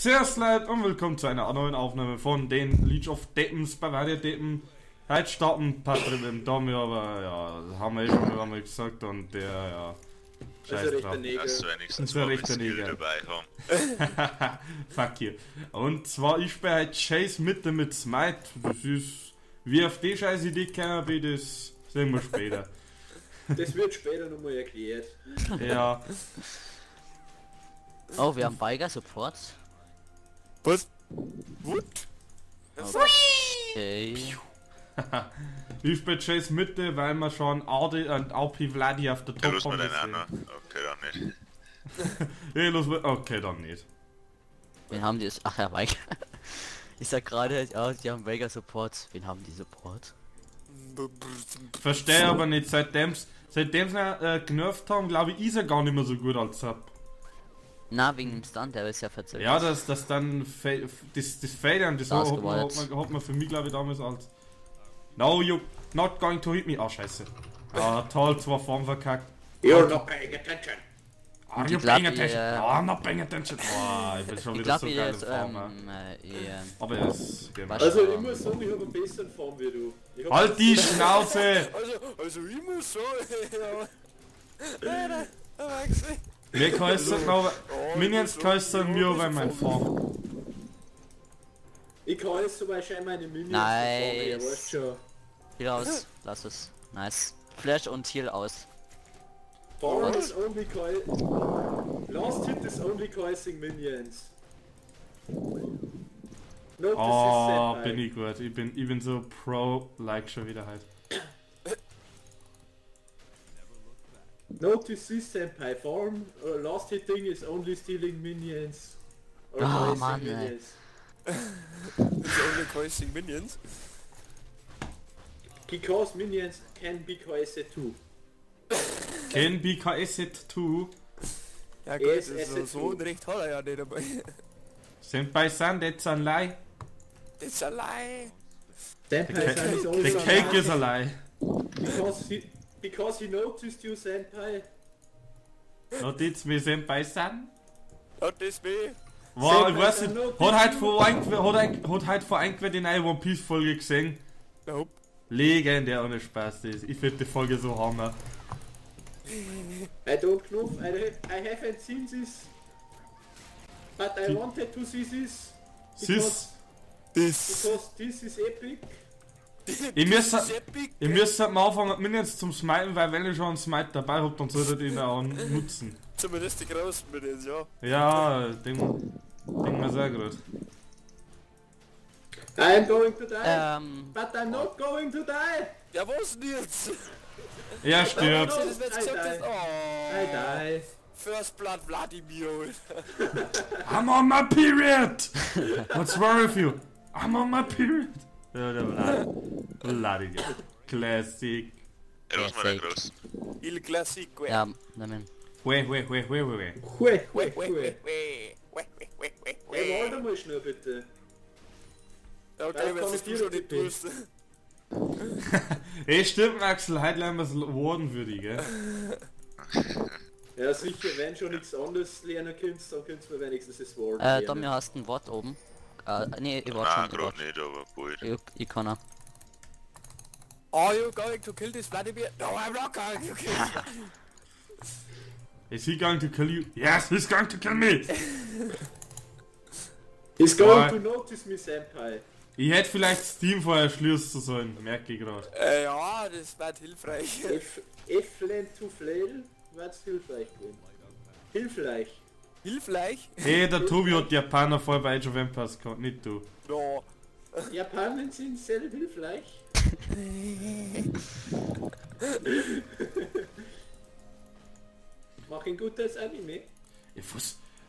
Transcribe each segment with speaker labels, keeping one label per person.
Speaker 1: Servus Leute und willkommen zu einer neuen Aufnahme von den League of Deppens, Bavaria Deppen. Heute starten Patrick mit dem Tommy, aber ja, das haben wir eh schon einmal gesagt und der, ja. Scheiß
Speaker 2: Also
Speaker 1: drauf.
Speaker 2: rechter Neger.
Speaker 1: Das ist ein rechter Neger.
Speaker 3: Dabei haben.
Speaker 1: Fuck you. Und zwar, ich spiele heute Chase Mitte mit Smite. Das ist, wie auf die scheiß Idee gekommen bin, das sehen wir später.
Speaker 2: Das wird später nochmal erklärt.
Speaker 1: Ja.
Speaker 4: Oh, wir haben Veigar Support.
Speaker 5: Was? What?
Speaker 4: Okay.
Speaker 1: Ich spiele Chase Mitte, weil wir schon AD und AP Vladi auf der
Speaker 3: Ja,
Speaker 1: Top
Speaker 3: los
Speaker 1: haben.
Speaker 3: mal den auch
Speaker 1: deswegen.
Speaker 3: noch. Okay, dann nicht.
Speaker 1: Ja, los, okay, dann nicht.
Speaker 4: Wen haben die? Ach ja, Veigar. Ich sag gerade, ja, die haben Veigar Support. Wen haben die Support?
Speaker 1: Verstehe aber nicht, seitdem's genervt haben, glaube ich, ist er gar nicht mehr so gut als Sub.
Speaker 4: Na, wegen dem Stun, der ist ja verzögert.
Speaker 1: Ja, das dann das Fadern, das
Speaker 4: Das
Speaker 1: hat man,
Speaker 4: gewollt.
Speaker 1: hat man für mich, glaube ich, damals als No, you not going to hit me. Ah, scheiße. Ah, toll, zwei Form verkackt.
Speaker 2: You're not paying attention.
Speaker 1: Are
Speaker 4: Ich
Speaker 1: you
Speaker 4: glaub,
Speaker 1: paying attention?
Speaker 4: ihr-
Speaker 1: Oh, I'm not paying attention. Boah, ich bin schon
Speaker 4: Ich
Speaker 1: wieder
Speaker 4: glaube,
Speaker 1: so
Speaker 4: ihr
Speaker 1: geil in
Speaker 4: ist,
Speaker 1: Form.
Speaker 4: ihr,
Speaker 1: Aber er ist genau.
Speaker 4: Was?
Speaker 2: Also ich muss sagen, ich habe einen besseren Form wie du. Ich hab
Speaker 1: Halt die Schnauze!
Speaker 5: Also ich muss sagen, ja. Nein, nein, nein,
Speaker 1: Mir kostet noch.
Speaker 5: Oh,
Speaker 1: Minions kosten mir über mein Form.
Speaker 2: Ich kann jetzt zum Beispiel meine Minions
Speaker 4: Nice.
Speaker 2: performen, ja, weißt schon.
Speaker 4: Heal aus, lass es. Nice. Flash und Heal aus.
Speaker 2: Farm is only call. Last hit is only causing minions. Notice
Speaker 1: Oh,
Speaker 2: is
Speaker 1: bin ich gut. Ich bin so pro-like schon wieder halt.
Speaker 2: Notice this, Senpai. Farm last hitting is only stealing minions. Or
Speaker 4: Ah,
Speaker 2: causing
Speaker 4: Mann, ey.
Speaker 2: minions.
Speaker 5: It's only causing minions.
Speaker 2: Because minions can be caused too.
Speaker 1: Can be KS too.
Speaker 5: Ja gut,
Speaker 2: Yes,
Speaker 5: also
Speaker 2: es
Speaker 5: so
Speaker 2: ist
Speaker 5: Unrecht hat er ja nicht dabei.
Speaker 1: Senpai San, that's a lie.
Speaker 5: It's a lie.
Speaker 2: Senpai san is
Speaker 1: The
Speaker 2: also
Speaker 1: cake is a lie.
Speaker 2: Because he noticed you, Senpai.
Speaker 1: Not it's me, Senpai San.
Speaker 5: Not this me.
Speaker 1: Wow, ich
Speaker 2: Senpai
Speaker 1: weiß
Speaker 2: San
Speaker 1: nicht,
Speaker 2: noticed
Speaker 1: hat heute
Speaker 2: you.
Speaker 1: vor hat vor ein die neue One Piece Folge gesehen?
Speaker 5: Nope.
Speaker 1: Legendär ohne Spaß, das. Ich finde die Folge so hammer.
Speaker 2: I don't know, I haven't seen this. But I wanted to see this.
Speaker 1: Sis,
Speaker 5: This.
Speaker 2: Because this is epic.
Speaker 1: Ich muss-
Speaker 5: This is epic.
Speaker 1: ihr müsst am Anfang Minions zum Smiten, weil wenn ich schon einen Smite dabei habt, dann solltet ihr ihn auch nutzen.
Speaker 5: Zumindest die großen Minions, ja.
Speaker 1: Ja, denk mir sehr gut.
Speaker 2: I'm going to die.
Speaker 4: Ähm,
Speaker 2: But I'm not going to die.
Speaker 5: Ja, was denn jetzt?
Speaker 1: Er stirbt.
Speaker 5: Das ist, wenn's
Speaker 2: I
Speaker 5: gesagt
Speaker 2: die.
Speaker 5: hast, oh.
Speaker 2: I die.
Speaker 5: First Blood Vladimir.
Speaker 1: I'm on my period! What's wrong with you? I'm on my period! Ja, der Vlad. Vladimir. Classic.
Speaker 3: Ja, los mal den
Speaker 4: Classic.
Speaker 3: großen.
Speaker 5: Il Classico.
Speaker 4: ja, nein.
Speaker 1: Weh, weh, weh, weh, weh, weh.
Speaker 2: Hue, hue,
Speaker 5: Weh, weh,
Speaker 2: hue.
Speaker 5: weh, weh, weh, weh, weh,
Speaker 2: Ey,
Speaker 5: weh.
Speaker 2: warte mal schnell bitte.
Speaker 5: Ja, okay,
Speaker 2: Da
Speaker 5: wenn
Speaker 2: kann
Speaker 5: es
Speaker 2: ich
Speaker 5: du
Speaker 2: dir
Speaker 5: schon nicht
Speaker 2: tippen.
Speaker 5: tust.
Speaker 1: Ey, stimmt, Axel, heute lernen wir's Warden für dich, gell?
Speaker 2: Ja sicher, wenn schon nichts anderes lernen könntest, dann könntest du mir wenigstens das Wort lernen.
Speaker 4: Tommy, hast ein Wort oben? Nee, ich warte
Speaker 3: Nein,
Speaker 4: schon, ich
Speaker 3: gerade
Speaker 4: warte.
Speaker 3: nicht, aber bald.
Speaker 4: Ich kann auch.
Speaker 5: Are you going to kill this Vladimir? No, I'm not going to kill him.
Speaker 1: Is he going to kill you? Yes, he's going to kill me!
Speaker 2: He's going
Speaker 1: Why?
Speaker 2: to notice me, Senpai.
Speaker 1: Ich hätte vielleicht Steam vorher schließen sollen, merke ich gerade.
Speaker 5: Ja, das war hilfreich.
Speaker 2: F, F to flail, wird's hilfreich gewesen. Hilfreich.
Speaker 5: Hilfreich?
Speaker 1: Hey, der Tobi hat die Japaner voll bei Age of Empires gehabt, nicht du.
Speaker 5: No.
Speaker 2: Japaner sind sehr hilfreich. Mach ein gutes Anime.
Speaker 1: Ey,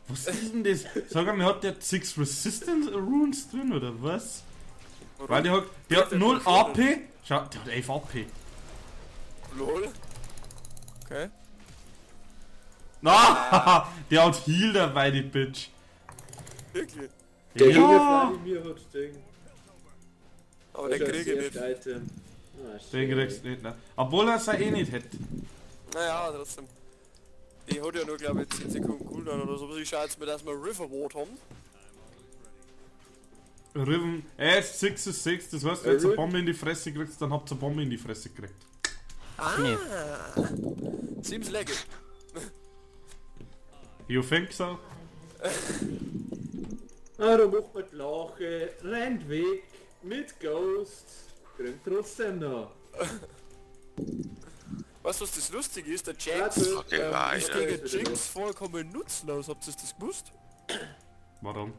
Speaker 1: was ist denn das? Sag mal, hat der 6 Resistance Runes drin, oder was? Weil der hat 0 AP. Schau, der hat 11 AP.
Speaker 5: Lol. Okay.
Speaker 1: Na, der hat Heal dabei, die Bitch.
Speaker 5: Wirklich.
Speaker 2: Der
Speaker 1: Ja.
Speaker 2: junge Vladimir hat den.
Speaker 5: Aber den
Speaker 2: Das ist
Speaker 5: krieg ich
Speaker 2: ein
Speaker 5: nicht.
Speaker 2: sehr Item. Ah,
Speaker 1: Den kriegst du nicht, ne? Obwohl er es eh nicht hätte.
Speaker 5: Naja, trotzdem. Die hat ja nur, glaube ich, 10 Sekunden Cooldown oder so. Ich schau jetzt mal, dass wir River Ward haben.
Speaker 1: Riven, 6 ist 6, das heißt, wenn du eine Bombe in die Fresse kriegst, dann habt ihr eine Bombe in die Fresse gekriegt.
Speaker 5: Ah,
Speaker 4: Nee.
Speaker 5: Seems like it.
Speaker 1: You think so?
Speaker 2: Ah, da macht man die Lache, rennt weg, mit Ghost, kriegt trotzdem noch.
Speaker 5: Weißt du, was das Lustige ist? Der Jax
Speaker 3: Okay,
Speaker 5: ist
Speaker 3: weiter.
Speaker 5: gegen Jinx vollkommen nutzlos. Habt ihr das gewusst?
Speaker 1: Warum?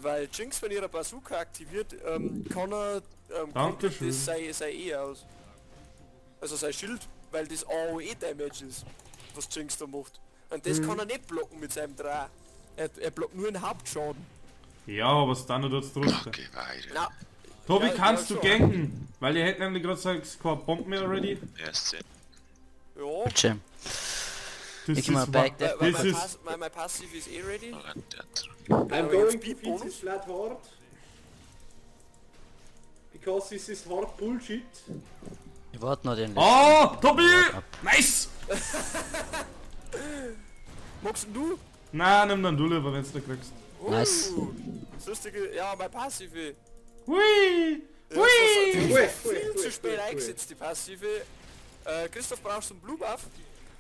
Speaker 5: Weil Jinx, wenn ihre Bazooka aktiviert, kann er
Speaker 1: Dankeschön.
Speaker 5: das sei E aus. Also sein Schild, weil das AOE Damage ist, was Jinx da macht. Und das kann er nicht blocken mit seinem 3. Er blockt nur den Hauptschaden.
Speaker 1: Ja, aber Stunner tut's trotzdem.
Speaker 3: Okay, weiter.
Speaker 5: Na,
Speaker 1: Tobi,
Speaker 5: Ja,
Speaker 1: kannst
Speaker 5: ja,
Speaker 1: du
Speaker 5: schon.
Speaker 1: ganken? Weil ihr hättet nämlich gerade gesagt, keine Bomben mehr ready.
Speaker 3: Erst 10.
Speaker 5: ja.
Speaker 4: Jim.
Speaker 1: Das
Speaker 4: Ich mal
Speaker 1: ist
Speaker 4: back,
Speaker 1: wa-
Speaker 5: Weil, weil,
Speaker 1: Das
Speaker 5: mein,
Speaker 1: ist...
Speaker 5: mein Passiv ist eh ready.
Speaker 3: Rennt der zurück.
Speaker 2: I'm
Speaker 5: Aber
Speaker 2: going
Speaker 5: jetzt
Speaker 2: to
Speaker 5: Speed
Speaker 2: feed
Speaker 5: Bonus?
Speaker 2: this flat hard. Because this is hard bullshit.
Speaker 4: Wir warten noch den letzten.
Speaker 1: Oh, Tobi!
Speaker 4: Ab.
Speaker 1: Nice!
Speaker 5: Magst denn du?
Speaker 1: Na, nimm dann du lieber, wenn's du kriegst.
Speaker 4: Nice.
Speaker 5: Das Lustige, ja, mein Passive.
Speaker 1: Hui!
Speaker 5: Ja,
Speaker 1: Hui!
Speaker 5: das
Speaker 2: Hui,
Speaker 5: ist
Speaker 2: hui,
Speaker 5: viel
Speaker 2: hui,
Speaker 5: zu spät
Speaker 2: hui, hui.
Speaker 5: eingesetzt, die Passive. Christoph, brauchst du einen Blue Buff?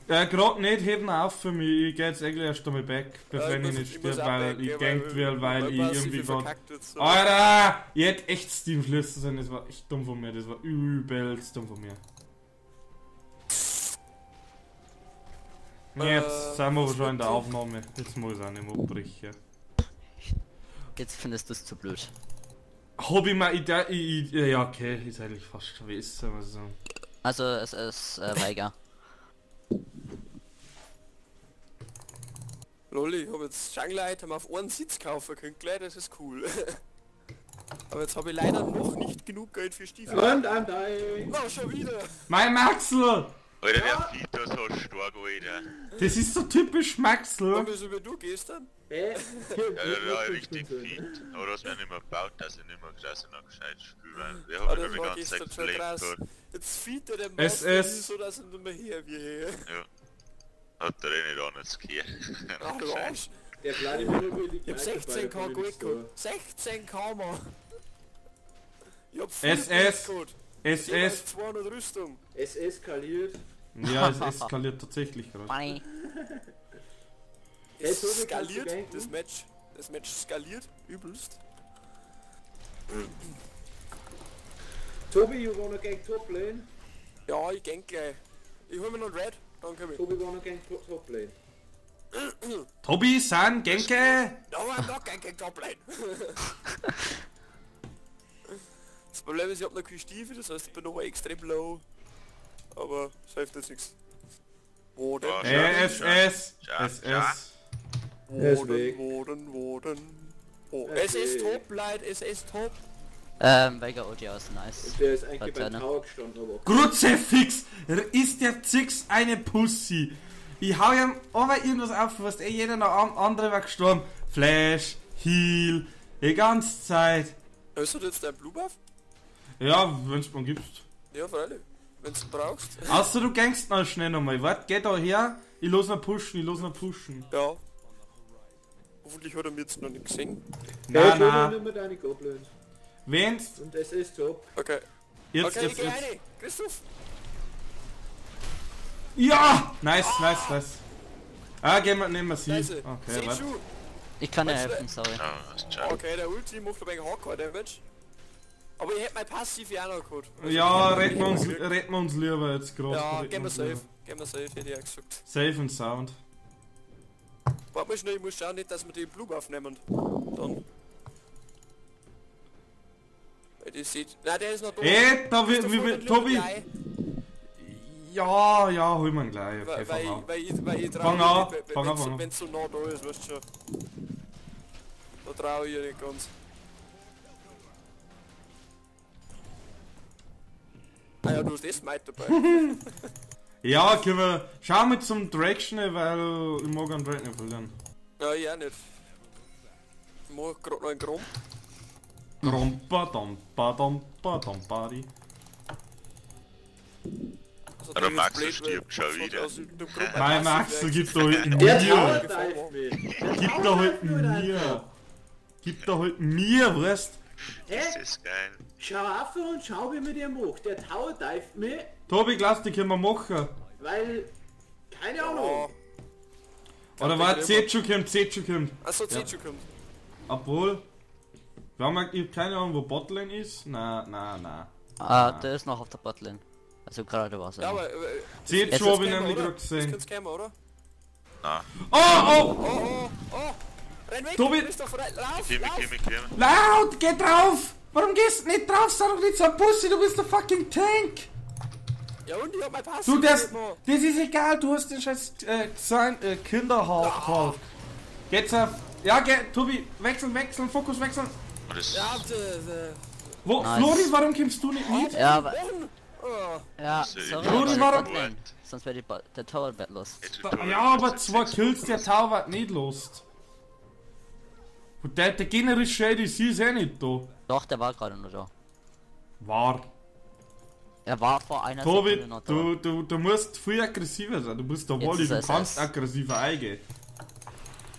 Speaker 1: Grad nicht, heben auf für mich. Ich geh jetzt eigentlich erst einmal back, bevor ich nicht
Speaker 5: muss
Speaker 1: stirb,
Speaker 5: auch
Speaker 1: weil
Speaker 5: back,
Speaker 1: ich
Speaker 5: ja,
Speaker 1: gankt werde, weil
Speaker 5: mein
Speaker 1: ich
Speaker 5: Passive
Speaker 1: irgendwie grad...
Speaker 5: verkackt jetzt so.
Speaker 1: Alter! Ich hätte echt Steam schließen sollen, das war echt dumm von mir, das war übelst dumm von mir. Jetzt sind wir aber schon in der Aufnahme. Jetzt muss ich auch nicht mehr abbrechen.
Speaker 4: Jetzt findest du es zu blöd.
Speaker 1: Hab ich mir Idee, ja okay, ist eigentlich fast schon besser, muss ich sagen.
Speaker 4: Also es ist Veigar.
Speaker 5: Lol, ich hab jetzt Jungle-Item auf einen Sitz kaufen können, gleich, das ist cool. Aber jetzt habe ich leider noch nicht genug Geld für Stiefel.
Speaker 2: Und I'm dying.
Speaker 5: Na, schon wieder!
Speaker 1: Mein Maxl!
Speaker 3: Alter, der Feed da so stark, Alter.
Speaker 1: Das ist so typisch Maxl!
Speaker 5: Dann bist du wie du gestern.
Speaker 2: Hä?
Speaker 3: Ja, ja, ja, richtig Feed. Aber das mir nicht mehr gebaut, dass ich nicht mehr, dass ich noch gescheit spiele, weil wir
Speaker 5: Ah,
Speaker 3: haben
Speaker 5: das
Speaker 3: immer die
Speaker 5: war
Speaker 3: ganze Zeit
Speaker 5: gestern schon
Speaker 3: geflamed
Speaker 5: krass.
Speaker 3: gehabt.
Speaker 5: Jetzt feed er den
Speaker 1: Es
Speaker 5: Master
Speaker 1: ist-
Speaker 5: so, dass er nicht mehr her wie her.
Speaker 3: Ja. Hat der eh nicht anders gehört.
Speaker 5: Ach du Arsch.
Speaker 2: Der Vladimir will die
Speaker 5: Ich hab 16k Gold geholt. 16k, Mann. Ich hab viel
Speaker 1: SS.
Speaker 5: Gold geholt.
Speaker 1: SS!
Speaker 5: 200 Rüstung.
Speaker 2: Es eskaliert.
Speaker 1: Ja, es eskaliert tatsächlich gerade.
Speaker 4: Bye.
Speaker 2: Hey,
Speaker 5: Es
Speaker 2: Tobi, kannst du
Speaker 5: skaliert,
Speaker 2: ganken?
Speaker 5: das Match. Das Match skaliert übelst.
Speaker 2: Tobi, you wanna gank top lane?
Speaker 5: Ja, ich gank gleich. Ich hol mir noch einen Red, dann komm ich.
Speaker 2: Tobi wanna gank top lane.
Speaker 1: Tobi, San, Genke!
Speaker 5: No, I'm not ganking top lane. Das Problem ist, ich hab noch keine Stiefel, das heißt, ich bin noch extrem low. Aber es hilft jetzt nichts. Wo denn?
Speaker 1: SS! SS!
Speaker 2: Er ist
Speaker 5: Wo denn,
Speaker 2: weg.
Speaker 5: wo denn, wo denn? Oh,
Speaker 2: Er
Speaker 5: es
Speaker 2: ist
Speaker 5: ist
Speaker 2: weg.
Speaker 5: top, Leute, es ist top.
Speaker 4: Veigar Ulti aus, nice.
Speaker 2: Der ist eigentlich beim
Speaker 4: Laterne.
Speaker 2: Tower gestanden, aber...
Speaker 1: Kruzifix! Ist der Zix eine Pussy? Ich hau ihm aber irgendwas auf, was eh jeder noch andere war gestorben. Flash, Heal, die ganze Zeit.
Speaker 5: Hast du jetzt deinen Blue Buff?
Speaker 1: Ja, wenn's man gibst.
Speaker 5: Ja, freilich. Wenn's du brauchst.
Speaker 1: Außer du gangst noch schnell nochmal. Warte, geh da her. Ich los noch pushen, ich los noch pushen.
Speaker 5: Ja. Hoffentlich hat er mir jetzt noch nicht gesehen.
Speaker 1: Na,
Speaker 2: Hey, Tobi,
Speaker 1: na.
Speaker 2: nimm mir deine Goblins.
Speaker 1: Wenn's.
Speaker 2: Und es ist top.
Speaker 5: Okay.
Speaker 1: Jetzt,
Speaker 5: Okay,
Speaker 1: jetzt,
Speaker 5: ich geh
Speaker 1: jetzt.
Speaker 5: rein. Christoph.
Speaker 1: Ja! Nice, nice, nice. Ah, gehen wir, nehmen wir sie.
Speaker 5: Scheiße.
Speaker 1: Okay, warte.
Speaker 5: Seju.
Speaker 4: Ich kann dir
Speaker 5: Weißt du-
Speaker 4: helfen, sorry.
Speaker 3: Ja, ist schon.
Speaker 5: Okay, der Ulti macht aber Hardcore Damage. Aber ich hätte mein Passiv ja auch noch geholt. Also
Speaker 1: Ja,
Speaker 5: ich hätt-
Speaker 1: retten wir uns lieber jetzt gerade.
Speaker 5: Ja,
Speaker 1: Retten
Speaker 5: gehen wir
Speaker 1: uns
Speaker 5: safe.
Speaker 1: lieber.
Speaker 5: Gehen wir safe, hätte ich auch gesagt.
Speaker 1: Safe and sound.
Speaker 5: Warte mal schnell, ich muss schauen, nicht, dass wir den Blue Buff nehmen. Dann. Weil das sieht. Nein, der ist noch da.
Speaker 1: Ey, da
Speaker 5: Christoph,
Speaker 1: wir,
Speaker 5: hol
Speaker 1: wir,
Speaker 5: den
Speaker 1: Tobi.
Speaker 5: lieber gleich,
Speaker 1: Ja, ja, hol mir ihn gleich. Okay,
Speaker 5: Weil,
Speaker 1: fang
Speaker 5: weil,
Speaker 1: an.
Speaker 5: weil ich trau
Speaker 1: Fang
Speaker 5: mich
Speaker 1: an,
Speaker 5: nicht,
Speaker 1: fang an, fang an.
Speaker 5: wenn's so nah da ist, weißt du schon. Da trau ich ja nicht ganz. Ah ja, du hast eh Smite dabei.
Speaker 1: Ja, können wir. Schau mal zum Drake schnell, weil ich mag einen Drake nicht verlieren.
Speaker 5: Ja, ich auch nicht. Ich mach grad noch einen Grom.
Speaker 1: Rompa, dompa, dompa, dompari.
Speaker 5: Also,
Speaker 3: Der Maxl stirbt schon wieder.
Speaker 1: Mein Maxl gibt da halt
Speaker 2: Der
Speaker 1: mir.
Speaker 2: Tower dive mich.
Speaker 1: Gib da halt mir. Gib da halt mir, weißt?
Speaker 2: Hä?
Speaker 3: Das ist geil.
Speaker 2: Schau auf und schau, wie man der macht. Der Tower dived mich,
Speaker 1: Tobi, lass die können wir machen.
Speaker 2: weil... Keine Ahnung.
Speaker 1: Oder war Seju kommt, Seju kommt.
Speaker 5: Achso, Seju kommt.
Speaker 1: Obwohl... Wir haben ich hab keine Ahnung, wo Botlane ist. Na, na, na.
Speaker 4: Ah, der ist noch auf der Botlane. Also gerade war es.
Speaker 5: Ja, aber...
Speaker 1: Seju habe ich nämlich gerade
Speaker 5: Das
Speaker 1: gesehen.
Speaker 5: kann's kommen, oder?
Speaker 3: Na.
Speaker 1: Oh, oh!
Speaker 5: Oh, oh, oh! Renn weg!
Speaker 1: Tobi!
Speaker 5: Christoph, renn, lauf,
Speaker 3: Komm,
Speaker 5: lauf!
Speaker 3: komm, komm.
Speaker 1: Laut, geh drauf! Warum gehst du nicht drauf? Sei doch nicht so ein Pussy, du bist der fucking Tank!
Speaker 5: Ja und ich hab mein Pass.
Speaker 1: Du, das ist egal, du hast den scheiß Kinderhulk. Geht's auf. Ja, geh, Tobi, wechseln, wechseln, Fokus wechseln.
Speaker 3: Und das
Speaker 5: Ja,
Speaker 1: Wo,
Speaker 4: Nice.
Speaker 1: Flori, warum kommst du nicht mit?
Speaker 4: Ja, aber...
Speaker 5: oh.
Speaker 4: Ja,
Speaker 3: ist
Speaker 4: sorry,
Speaker 1: Flori,
Speaker 4: aber
Speaker 1: warum-
Speaker 4: die Botlane. Sonst wäre der Tower bad lost.
Speaker 1: Ja, aber zwei Kills, der Tower wird nicht lost. Und der generische ADC ist eh nicht da.
Speaker 4: Doch, der war gerade nur da.
Speaker 1: War.
Speaker 4: Er war vor einer
Speaker 1: Tobi,
Speaker 4: Sekunde noch da.
Speaker 1: du musst viel aggressiver sein. Du bist der
Speaker 4: Jetzt
Speaker 1: Wally,
Speaker 4: ist
Speaker 1: du
Speaker 4: er
Speaker 1: kannst
Speaker 4: SS.
Speaker 1: aggressiver eingehen.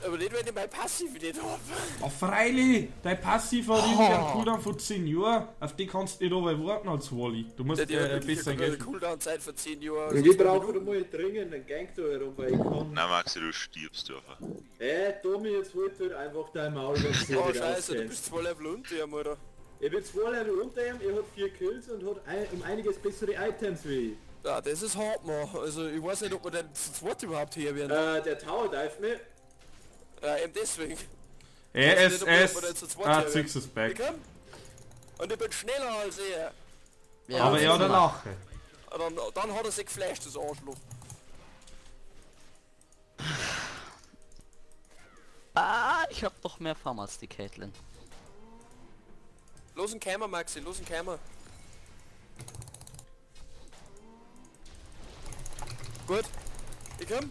Speaker 5: Aber nicht, wenn ich mein Passiv nicht hab.
Speaker 1: Oh, freilich! Dein Passiv hat irgendwie einen Cooldown von 10 Jahren. Auf die kannst du nicht aber warten als Wally. Du musst
Speaker 5: Der hat ja wirklich
Speaker 1: besser
Speaker 5: eine
Speaker 1: gehen.
Speaker 5: Cooldown-Zeit von 10 Jahren.
Speaker 2: Und ich brauche mal dringend einen Gang da herum, weil ich kann...
Speaker 3: Na Maxi, du stirbst einfach.
Speaker 2: Tommy, jetzt holt halt einfach dein Maul, wenn du
Speaker 5: Oh
Speaker 2: dich nicht
Speaker 5: scheiße, du
Speaker 2: auskennst.
Speaker 5: bist 2 Level unter ihm, oder?
Speaker 2: Ich bin 2 Level unter ihm, er hat 4 Kills und hat um einiges bessere Items wie ich.
Speaker 5: Ja, das ist hart, man. Also ich weiß nicht, ob wir denn zu zweit überhaupt hier werden.
Speaker 2: Der Tower dive mich.
Speaker 5: Ja, eben deswegen.
Speaker 1: ESS, ah,
Speaker 5: Ich
Speaker 1: Six ist back.
Speaker 5: komm. Und ich bin schneller als er.
Speaker 4: Ja,
Speaker 1: Aber er hat eine Lache.
Speaker 5: Und dann hat er sich geflasht, das Arschloch.
Speaker 4: Ah, ich hab doch mehr Farm als die Caitlyn.
Speaker 5: Los ein Kämmer, Maxi, los ein Kämmer. Gut. Ich komm.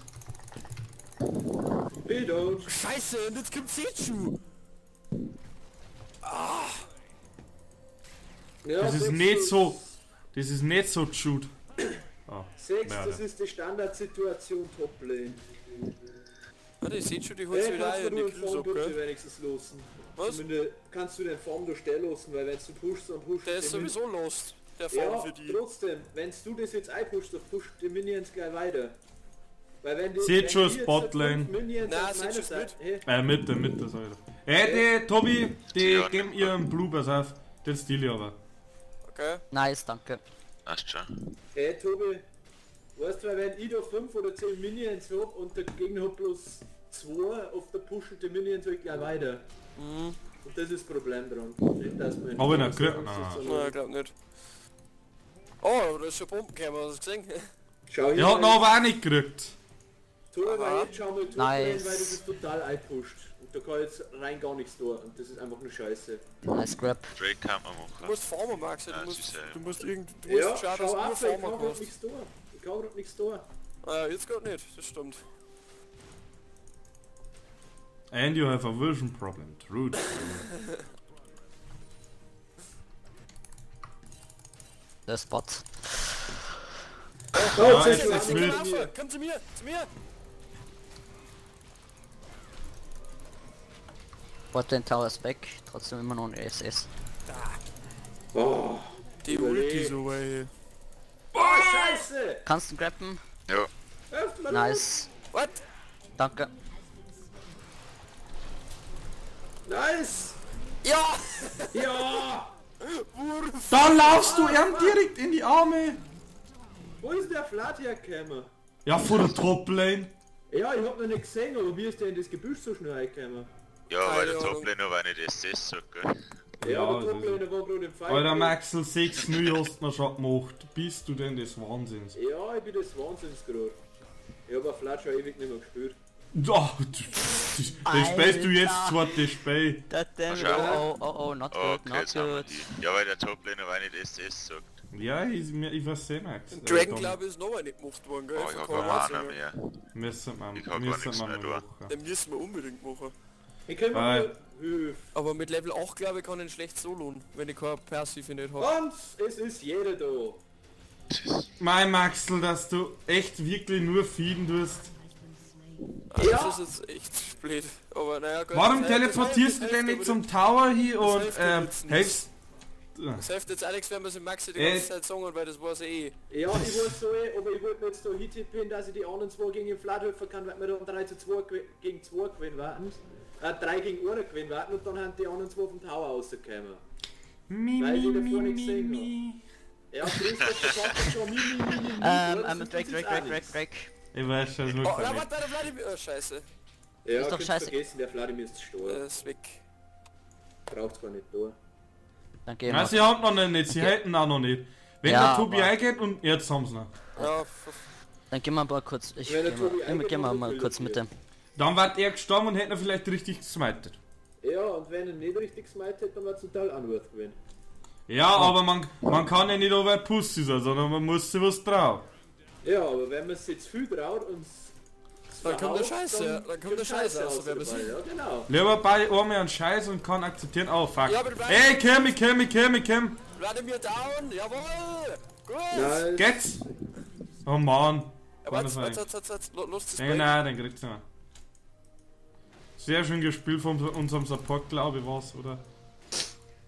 Speaker 2: Bin tot.
Speaker 5: Scheiße, und jetzt kommt Seju.
Speaker 2: Ja,
Speaker 1: Das ist
Speaker 2: sechs
Speaker 1: nicht so. Das ist nicht so Jude. Oh,
Speaker 2: 6,
Speaker 1: Merde.
Speaker 2: das ist die Standardsituation Top-Lane.
Speaker 5: Ah, die Seju, die holt sich
Speaker 2: Hey,
Speaker 5: wieder
Speaker 2: kannst
Speaker 5: ein
Speaker 2: du
Speaker 5: und die
Speaker 2: den
Speaker 5: Kills
Speaker 2: Form
Speaker 5: ab,
Speaker 2: bitte
Speaker 5: gell?
Speaker 2: wenigstens losen?
Speaker 5: Was?
Speaker 2: Zumindest kannst du den Form da stehen lassen, weil wenn du pushst, dann pushst
Speaker 5: Der ist
Speaker 2: die Min-
Speaker 5: sowieso lost. Der Form
Speaker 2: Ja,
Speaker 5: für die.
Speaker 2: trotzdem, wenn du das jetzt einpushst, dann pusht die Minions gleich weiter. Weil wenn die,
Speaker 1: Seht
Speaker 2: wenn
Speaker 1: schon,
Speaker 2: die jetzt
Speaker 1: Botlane.
Speaker 2: fünf Minions
Speaker 5: Nein,
Speaker 2: auf
Speaker 5: seht
Speaker 2: meiner
Speaker 5: schon
Speaker 2: Seite- Hey,
Speaker 1: Mitte, Mitte, sag ich. Ey, die, Tobi, die
Speaker 3: Ja,
Speaker 1: geben ihren Blue, pass auf. Den steal ich aber.
Speaker 5: Okay.
Speaker 4: Nice, danke.
Speaker 3: Passt schon.
Speaker 2: hey Tobi, weißt du, weil wenn ich da 5 oder 10 Minions hab und der Gegner hat bloß 2, auf der pushen die Minions halt gleich weiter.
Speaker 5: Mhm.
Speaker 2: Und das ist das Problem dran. Nicht, dass man
Speaker 1: Hab ich nicht gekriegt? Nein.
Speaker 5: Nein, ich glaub nicht. Oh, da ist schon Bomben gekommen, hast du gesehen?
Speaker 2: Schau hier,
Speaker 1: Er hat ihn aber auch nicht gekriegt.
Speaker 2: Tobi, weil
Speaker 5: Aha.
Speaker 2: jetzt schau mal Tobi
Speaker 4: Nice.
Speaker 2: rein, weil das ist total einpusht. Und da kann jetzt rein gar nichts tun und das ist einfach nur Scheiße.
Speaker 4: Nice Grab.
Speaker 3: Drake kann man
Speaker 5: Du
Speaker 3: machen.
Speaker 5: musst farmen, Maxi, du
Speaker 3: Ja,
Speaker 5: musst,
Speaker 3: das ist ja-
Speaker 5: du musst irgend, du musst
Speaker 2: Ja,
Speaker 5: schauen, dass
Speaker 2: schau
Speaker 5: du nur
Speaker 2: auf, ich
Speaker 5: farmen
Speaker 2: kann grad
Speaker 5: kannst.
Speaker 2: nichts tun. Ich kann grad nichts tun.
Speaker 5: Ah, jetzt geht nicht, das stimmt.
Speaker 1: And you have a vision problem. True. true.
Speaker 4: Der Spot.
Speaker 2: Oh,
Speaker 1: Ja,
Speaker 2: jetzt
Speaker 1: jetzt
Speaker 2: ist
Speaker 1: ist
Speaker 5: Komm,
Speaker 1: mit.
Speaker 5: rauf, komm zu mir, zu mir!
Speaker 4: Botlane Tower ist weg. Trotzdem immer noch ein SS.
Speaker 2: Oh,
Speaker 5: Die Ulti so, ey.
Speaker 2: oh Scheiße!
Speaker 4: Kannst du grabben?
Speaker 3: Ja.
Speaker 2: Helft mir
Speaker 4: Nice.
Speaker 5: What?
Speaker 4: Danke.
Speaker 2: Nice!
Speaker 5: Ja!
Speaker 2: Ja!
Speaker 1: Da laufst du ihm direkt in die Arme.
Speaker 2: Wo ist der Flat hergekommen?
Speaker 1: Ja, vor der Top-Lane.
Speaker 2: Ja, ich hab noch nicht gesehen, aber wie ist der in das Gebüsch so schnell reingekommen?
Speaker 3: Ja, weil der
Speaker 5: Keine Ahnung.
Speaker 3: Toplane aber nicht SS sagt, gell?
Speaker 2: Ja,
Speaker 1: Ja,
Speaker 2: aber
Speaker 1: das ist-
Speaker 2: Toplane war gerade im Fight.
Speaker 1: Alter Maxel, 6-0 hast du noch schon gemacht. Bist du denn des Wahnsinns?
Speaker 2: Ja, ich bin des Wahnsinns gerade. Ich hab auf Flat schon ewig nicht mehr gespielt.
Speaker 1: Oh, das spielst du jetzt zwar das Spiel.
Speaker 4: That damn it. Oh, oh, oh, oh, not good,
Speaker 3: Okay,
Speaker 4: not
Speaker 3: jetzt haben wir
Speaker 4: good.
Speaker 3: die. Ja, weil der Toplane aber nicht SS sagt.
Speaker 1: Ja, ich weiß eh, Max.
Speaker 5: Dragon glaube ich ist noch mal nicht gemacht worden, gell?
Speaker 3: Oh, ich
Speaker 5: Von
Speaker 3: hab
Speaker 5: keinem
Speaker 3: kein Mana
Speaker 5: einzigen.
Speaker 3: mehr.
Speaker 1: Müssen wir,
Speaker 3: Ich hab gar
Speaker 1: müssen
Speaker 3: nichts
Speaker 1: wir
Speaker 3: mehr
Speaker 1: mal
Speaker 3: da.
Speaker 1: machen.
Speaker 5: Den müssen wir unbedingt machen.
Speaker 2: Ich kann
Speaker 1: Weil-
Speaker 2: mir Hilfe.
Speaker 5: Aber mit Level 8 glaube ich kann ich schlecht soloen, wenn ich keine Passive nicht habe.
Speaker 2: Und es ist jeder da.
Speaker 3: Das ist
Speaker 1: Mein Maxel, dass du echt wirklich nur feeden tust.
Speaker 5: Ah,
Speaker 2: Ja.
Speaker 5: Das ist jetzt echt blöd. Aber naja, gut.
Speaker 1: Warum
Speaker 5: das hilft-
Speaker 1: teleportierst du
Speaker 5: das
Speaker 1: denn
Speaker 5: hilft
Speaker 1: nicht
Speaker 5: aber
Speaker 1: zum Tower hier
Speaker 5: das
Speaker 1: und
Speaker 5: hilft dir jetzt nicht.
Speaker 1: helfst?
Speaker 5: Das hilft jetzt auch nichts, wenn wir es im Maxi die ganze Zeit sagen, weil das weiß ich eh.
Speaker 2: Ja, ich weiß so eh, aber ich wollte mir jetzt da hintippen, dass ich die anderen zwei gegen den Flat helfen kann, weil wir da 3:2 gegen 2 gewinnen warten. 3 gegen 1 gewinnen warten und dann haben die anderen zwei vom Tower rausgekommen.
Speaker 1: Mi,
Speaker 2: Weil ich
Speaker 1: mi,
Speaker 2: davor
Speaker 1: mi,
Speaker 2: nicht gesehen
Speaker 1: mi, mi.
Speaker 2: Ja, Christoph, der sagt schon mi, mi, mi, mi, mi, das ist
Speaker 4: Drake,
Speaker 2: jetzt
Speaker 4: Drake,
Speaker 2: auch
Speaker 4: Drake, Drake,
Speaker 2: nichts.
Speaker 4: Drake.
Speaker 1: Ich weiß schon, es
Speaker 5: Oh,
Speaker 1: macht
Speaker 5: na,
Speaker 1: nicht.
Speaker 5: warte, der Vladimir. Oh, scheiße.
Speaker 2: Ja,
Speaker 4: Ist doch
Speaker 2: kannst
Speaker 4: scheiße.
Speaker 2: vergessen, der Vladimir ist gestorben.
Speaker 5: Der ist weg.
Speaker 2: Braucht's gar nicht da.
Speaker 4: Dann gehen
Speaker 1: Nein,
Speaker 4: wir.
Speaker 1: sie haben noch nicht, sie hätten auch noch nicht. Wenn
Speaker 4: Ja,
Speaker 1: der Tobi
Speaker 4: aber-
Speaker 1: eingeht und jetzt haben sie noch.
Speaker 5: Ja,
Speaker 4: Dann gehen wir mal kurz. Ich
Speaker 2: Wenn der
Speaker 4: geh mal,
Speaker 2: Tobi eingeht,
Speaker 4: geh mal,
Speaker 2: dann
Speaker 4: mal
Speaker 2: will
Speaker 4: kurz
Speaker 2: ich
Speaker 4: mit
Speaker 2: hier.
Speaker 4: dem.
Speaker 1: Dann war er gestorben und hätte ihn vielleicht richtig gesmited.
Speaker 2: Ja, und wenn er nicht richtig gesmited hätte, dann war zum Teil unworth gewesen.
Speaker 1: Ja, aber man kann ja nicht over Pussy sein, sondern man muss sich was trauen.
Speaker 2: Ja, aber wenn man es jetzt viel traut und
Speaker 5: Dann kommt der Scheiße, dann kommt der Scheiße raus, wenn man
Speaker 2: dabei. Ja, genau.
Speaker 1: Lieber bei einmal einen Scheiß und kann akzeptieren. Oh fuck.
Speaker 5: Ja, aber du
Speaker 1: Ey, komm, ich komm, ich komm, ich komm.
Speaker 5: Vladimir down, jawohl! Gut!
Speaker 2: Nice.
Speaker 1: Geht's? Oh Mann.
Speaker 5: Ja, warte,
Speaker 1: Warte,
Speaker 5: warte, warte, warte, los das
Speaker 1: Nein, nein, dann kriegt's nicht mehr. Sehr schön gespielt von unserem Support, glaube ich, war's, oder?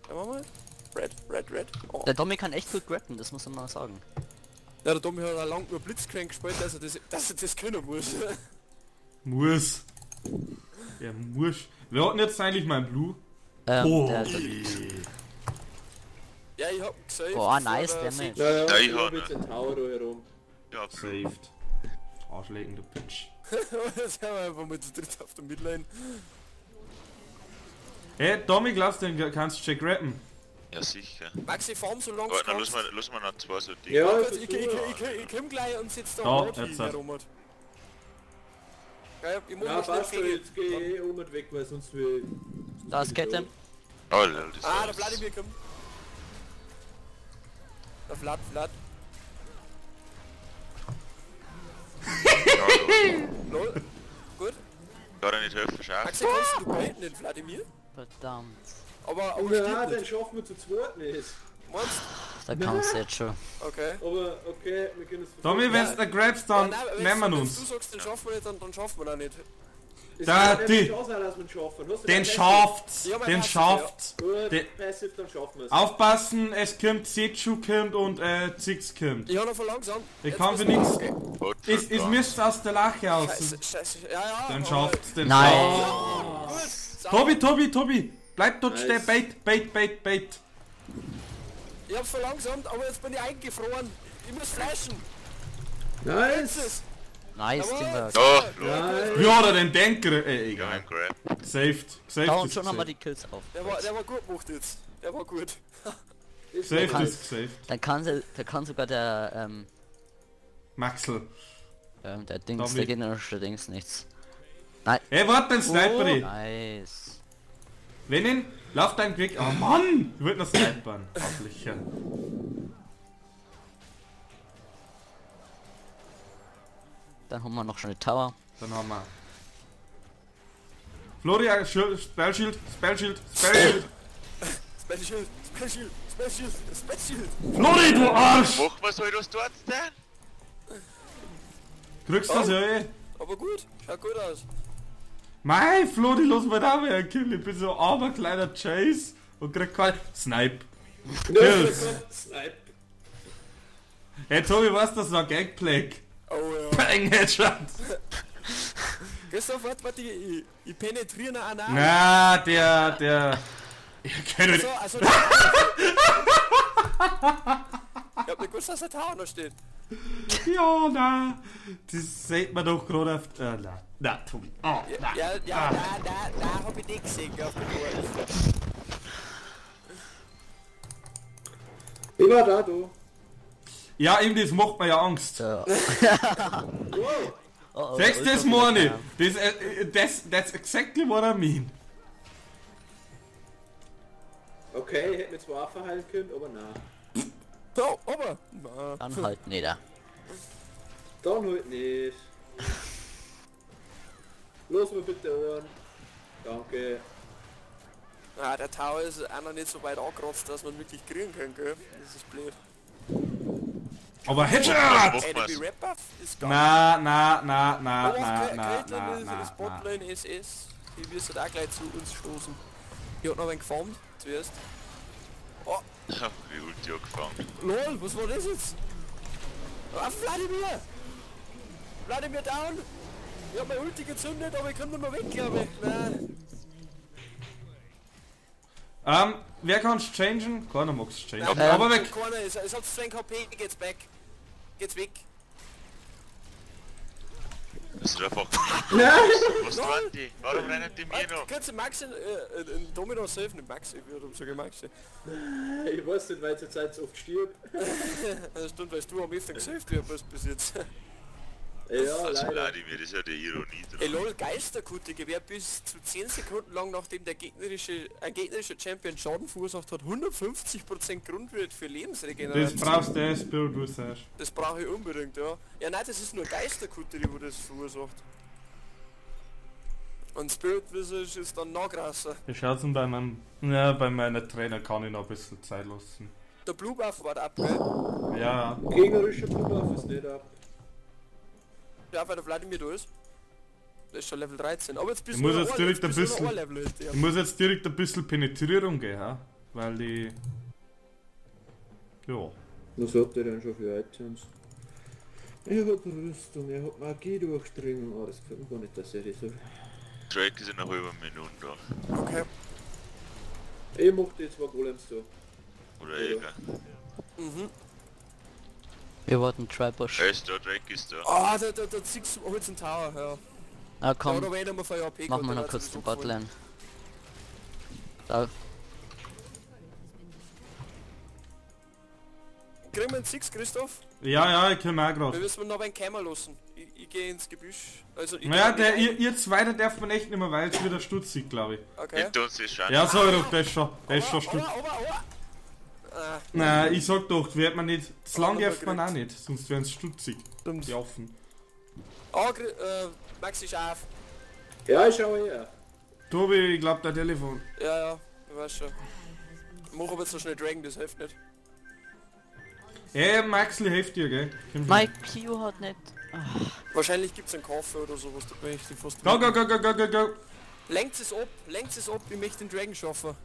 Speaker 5: Ja, mach mal. Red, red, red. Oh.
Speaker 4: Der Tommy kann echt gut grappen, das muss man mal sagen.
Speaker 5: Ja, der Tommy hat auch lang nur Blitzcrank gespielt, dass er das können muss.
Speaker 1: Muss. Der muss. Wir hatten jetzt eigentlich mein Blue. Oh.
Speaker 4: Der,
Speaker 5: Ja, ich hab gesaved.
Speaker 4: Boah, nice,
Speaker 5: vor der
Speaker 4: Damage.
Speaker 2: Ja, ja,
Speaker 3: Ja, ich
Speaker 2: ich
Speaker 3: hab
Speaker 2: hab jetzt den Tower da herum.
Speaker 3: Ja,
Speaker 1: Saved. Arschlecken, du Bitch.
Speaker 5: Jetzt haben wir einfach mal zu dritt auf der Midlane.
Speaker 1: Hey, Tommy, glaubst du, den kannst du check rappen?
Speaker 3: ja sicher.
Speaker 5: Maxi, farm so lange
Speaker 3: Aber
Speaker 5: du
Speaker 3: dann lass
Speaker 5: kannst.
Speaker 3: mal, lass mal noch zwei so Dinge.
Speaker 2: Ja,
Speaker 5: Kurz,
Speaker 2: ich
Speaker 5: ich komm gleich und sitz da
Speaker 1: Da,
Speaker 5: am Rad
Speaker 1: jetzt
Speaker 5: hin,
Speaker 1: hat.
Speaker 5: Herr Romert. Geil, ich mach
Speaker 2: Na,
Speaker 5: mal schnell
Speaker 2: passt schon,
Speaker 5: Fege.
Speaker 2: jetzt geh ich eh um und weg, weil sonst will sonst
Speaker 4: da ist
Speaker 2: bin ich
Speaker 4: Kette.
Speaker 2: tot.
Speaker 3: Oh, lol, das
Speaker 5: Ah, der
Speaker 3: ist-
Speaker 5: Vladimir kommt. Der Vlad, Vlad.
Speaker 3: Ja, lol.
Speaker 5: Lol. Gut.
Speaker 3: Kann er nicht helfen, schau.
Speaker 5: Maxi, kannst du baiten den Vladimir?
Speaker 4: Verdammt.
Speaker 5: Aber
Speaker 2: Na,
Speaker 5: stirbt
Speaker 2: den
Speaker 5: nicht.
Speaker 2: schaffen wir zu zweit nicht.
Speaker 5: Meinst
Speaker 4: Da kannst du jetzt schon.
Speaker 5: du? Okay.
Speaker 2: Aber okay, wir können es
Speaker 1: Tommy, wenn du da grabst, dann
Speaker 5: Ja, nein,
Speaker 1: nehmen wir
Speaker 5: wenn's
Speaker 1: uns.
Speaker 5: du sagst, den schaffen wir nicht, dann schaffen wir den nicht.
Speaker 2: Es
Speaker 1: Da,
Speaker 2: kann
Speaker 1: die-
Speaker 2: nämlich schon sein, dass wir ihn schaffen. Hast du
Speaker 1: Den
Speaker 2: dein
Speaker 1: schafft's!
Speaker 5: Ja, mein
Speaker 1: Den
Speaker 5: Passive,
Speaker 1: schafft's!
Speaker 2: Passive? Gut,
Speaker 1: Den-
Speaker 2: Passive, dann schaffen wir es.
Speaker 1: Aufpassen, es kommt Sechu kommt und Zix kommt.
Speaker 5: Ich hab noch verlangsamt.
Speaker 1: Ich
Speaker 5: Jetzt
Speaker 1: kann für
Speaker 5: müssen wir-
Speaker 1: nix.
Speaker 5: Okay.
Speaker 3: Bot
Speaker 1: Es, es müsst aus der Lache aus.
Speaker 5: Scheiße, scheiße. Ja, ja.
Speaker 1: Den
Speaker 5: aber-
Speaker 1: schafft's, den
Speaker 4: Nein.
Speaker 1: schafft's.
Speaker 5: Gut. Sauber.
Speaker 1: Tobi, Tobi, Tobi! Bleib dort
Speaker 2: Nice.
Speaker 1: stehen, bait, bait, bait, bait.
Speaker 5: Ich hab verlangsamt, aber jetzt bin ich eingefroren. Ich muss flashen.
Speaker 2: Nice!
Speaker 5: Ist.
Speaker 4: Nice, Teamwork.
Speaker 3: Oh, lol.
Speaker 2: Nice!
Speaker 1: Ja, oder den Denker.
Speaker 3: Ja,
Speaker 1: Egal.
Speaker 3: ein Grab.
Speaker 1: Saved. Saved
Speaker 4: Da und
Speaker 1: ist
Speaker 4: schon haben wir
Speaker 1: gesaved.
Speaker 4: die Kills auf.
Speaker 5: Der war gut gemacht jetzt. Der war gut.
Speaker 2: Das
Speaker 1: Saved
Speaker 2: war
Speaker 1: ist gesaved.
Speaker 4: Dann kann, da kann sogar der,
Speaker 1: Maxel.
Speaker 4: der Dings,
Speaker 1: Tommy.
Speaker 4: der gegnerische Dings nichts.
Speaker 1: Ey, warte, den Sniper.
Speaker 4: Oh, nice.
Speaker 1: Wenn ihn, lauf dein Quick. Oh Mann! Ich wollte noch snipern. Arschlöcher.
Speaker 4: Dann haben wir noch schon eine Tower.
Speaker 1: Dann haben wir. Florian, Spellschild, Spellschild, Spellschild.
Speaker 5: Special, Special, Special, Special.
Speaker 1: Flori, du Arsch!
Speaker 3: Mach mal so, was dort denn?
Speaker 1: Kriegst du das ja eh?
Speaker 5: Aber gut, schaut gut aus.
Speaker 1: Mei, Flori, lass mal da mehr Kill. Ich bin so armer kleiner Chase und krieg kein Snipe. Kills.
Speaker 2: Snipe.
Speaker 1: Hey Tobi, was das war Gangplank?
Speaker 5: Oh ja.
Speaker 1: Bang, Headshot.
Speaker 5: Christoph, warte, warte, ich penetriere noch einen.
Speaker 1: Na, der. Ich kenn
Speaker 5: Also,
Speaker 1: nicht.
Speaker 5: also. Ich hab nicht gewusst, dass der Tower noch steht.
Speaker 1: Ja, na. Das sieht man doch gerade auf. Na, na, Tobi. Oh, na.
Speaker 5: Ja, ja, na, hab ich nicht gesehen auf dem Board.
Speaker 2: Ich war da, du.
Speaker 1: Ja, eben, das macht mir ja Angst.
Speaker 4: So.
Speaker 2: Wow.
Speaker 4: Oh, oh,
Speaker 1: Sagst
Speaker 4: der
Speaker 1: das,
Speaker 4: Ultra
Speaker 1: Morni?
Speaker 4: wieder
Speaker 1: Das, that's exactly what I mean.
Speaker 2: Okay, ich hätte mich zwar auch verheilen können, aber na.
Speaker 5: So, aber. Na.
Speaker 4: kam. Dann halt nieder.
Speaker 2: Dann halt nicht. Los mal bitte an. Danke.
Speaker 5: Ah, der Tower ist auch noch nicht so weit angekratzt, dass man wirklich kriegen kann, gell? Das ist blöd.
Speaker 1: Aber Headshot!
Speaker 5: Enemy Rap-Buff ist gar
Speaker 1: Na, na, na, na,
Speaker 5: Oh,
Speaker 1: na, na, na,
Speaker 5: ist,
Speaker 1: na,
Speaker 5: ist
Speaker 1: na.
Speaker 5: Botlane SS. Die wirst du da gleich zu uns stoßen. Die hat noch einen gefarmt, zuerst. Oh,
Speaker 3: Die Ulti angefangen.
Speaker 5: lol, was war das jetzt? Ah, Vladimir! Vladimir down! Ich hab meine Ulti gezündet, aber ich komm nicht mehr weg, glaube ich. Nein.
Speaker 1: Wer kann's changen? Keiner mag's changen.
Speaker 5: Nein,
Speaker 1: Aber weg!
Speaker 5: Keiner ist, es hat 10 KP, geht's back. Geht's weg.
Speaker 3: Das ist einfach... Was tun die? Warum rennen die mir noch?
Speaker 5: Kannst du Max in Domino safen? Nicht Max, ich würde sogar Max.
Speaker 2: Ich weiß nicht, weil ich zurzeit so oft stirb.
Speaker 5: Das stimmt, weil du am öfter gesaved wirst bis jetzt.
Speaker 2: Ja,
Speaker 3: Also
Speaker 2: leider.
Speaker 3: Vladimir, das ist ja die Ironie
Speaker 5: Ey
Speaker 3: dran.
Speaker 5: lol, Geisterkutte gewährt bis zu 10 Sekunden lang, nachdem der ein gegnerischer Champion Schaden verursacht hat, 150% Grundwert für
Speaker 1: Das
Speaker 5: Lebensregeneration.
Speaker 1: brauchst du, Spirit Visage.
Speaker 5: Das brauche ich unbedingt, ja. Ja nein, das ist nur Geisterkutte, die wo das verursacht. Und Spirit Visage ist dann noch krasser.
Speaker 1: Wie schaut's denn bei meinem... Ja, bei meiner Trainer kann ich noch ein bisschen Zeit lassen.
Speaker 5: Der Blue Buff war ab, gell?
Speaker 1: Ja,
Speaker 2: Gegnerischer Blue Buff ist nicht ab.
Speaker 5: Ja, weil der Vladimir da ist. Der ist schon Level 13. Aber jetzt bist
Speaker 1: Ich
Speaker 5: du
Speaker 1: muss
Speaker 5: noch
Speaker 1: jetzt
Speaker 5: ein-
Speaker 1: direkt
Speaker 5: bist
Speaker 1: ein
Speaker 5: du noch
Speaker 1: bisschen-
Speaker 5: ein Level hinter
Speaker 1: ich
Speaker 5: ihm.
Speaker 1: muss jetzt direkt ein bisschen Penetrierung gehen, ha? Weil die... Ja.
Speaker 2: Was hat der denn schon für Items? Ich hab Rüstung, ich hab Magie durchdringen. Oh, das gefällt mir gar nicht, dass ich das so.
Speaker 3: Drake ist in einer halben Minute da.
Speaker 5: Okay.
Speaker 2: Ich mach die zwei Golems da.
Speaker 3: Oder Jäger.
Speaker 5: Mhm.
Speaker 4: Wir wollten Tribush.
Speaker 3: Er ist da, Drake ist da.
Speaker 5: Ah, der Six holt den Tower, ja.
Speaker 4: Ah komm,
Speaker 5: Da war ich von AP
Speaker 4: machen wir noch kurz den Botlane. Da,
Speaker 5: Kriegen wir einen Six, Christoph?
Speaker 1: Ja, ja, ich komm auch
Speaker 5: Wir
Speaker 1: grad.
Speaker 5: müssen noch einen Kämmer lassen. Ich gehe ins Gebüsch. Also ich
Speaker 1: Naja,
Speaker 5: geh nicht
Speaker 1: ihr zweiter darf man echt nicht mehr, weil es wieder stutzig, glaube ich.
Speaker 5: rein. Okay.
Speaker 3: Hinter uns ist schon.
Speaker 1: Ja, sag ich doch, der ist schon, der ist schon stutzig.
Speaker 5: Aua, aua, aua. Ah,
Speaker 1: Nein, ich sag doch, wird man nicht, zu lang
Speaker 5: Aber
Speaker 1: darf man auch
Speaker 5: gekriegt.
Speaker 1: nicht, sonst wären sie stutzig.
Speaker 5: stimmt.
Speaker 1: Die Affen.
Speaker 5: Oh, Max ist auf.
Speaker 2: Ja, ich schau her.
Speaker 1: Tobi, ich glaub, dein Telefon.
Speaker 5: Ja, ja, ich weiß schon. Mach aber jetzt so schnell Dragon, das hilft nicht.
Speaker 1: Ey, Maxli hilft dir, gell? Komm schon.
Speaker 4: Mein Q hat nicht.
Speaker 5: Wahrscheinlich gibt's einen Kaffee oder sowas, da bin ich fast.
Speaker 1: Go, go, go, go, go, go, go.
Speaker 5: Lenkt es ab, ich möchte den Dragon schaffen.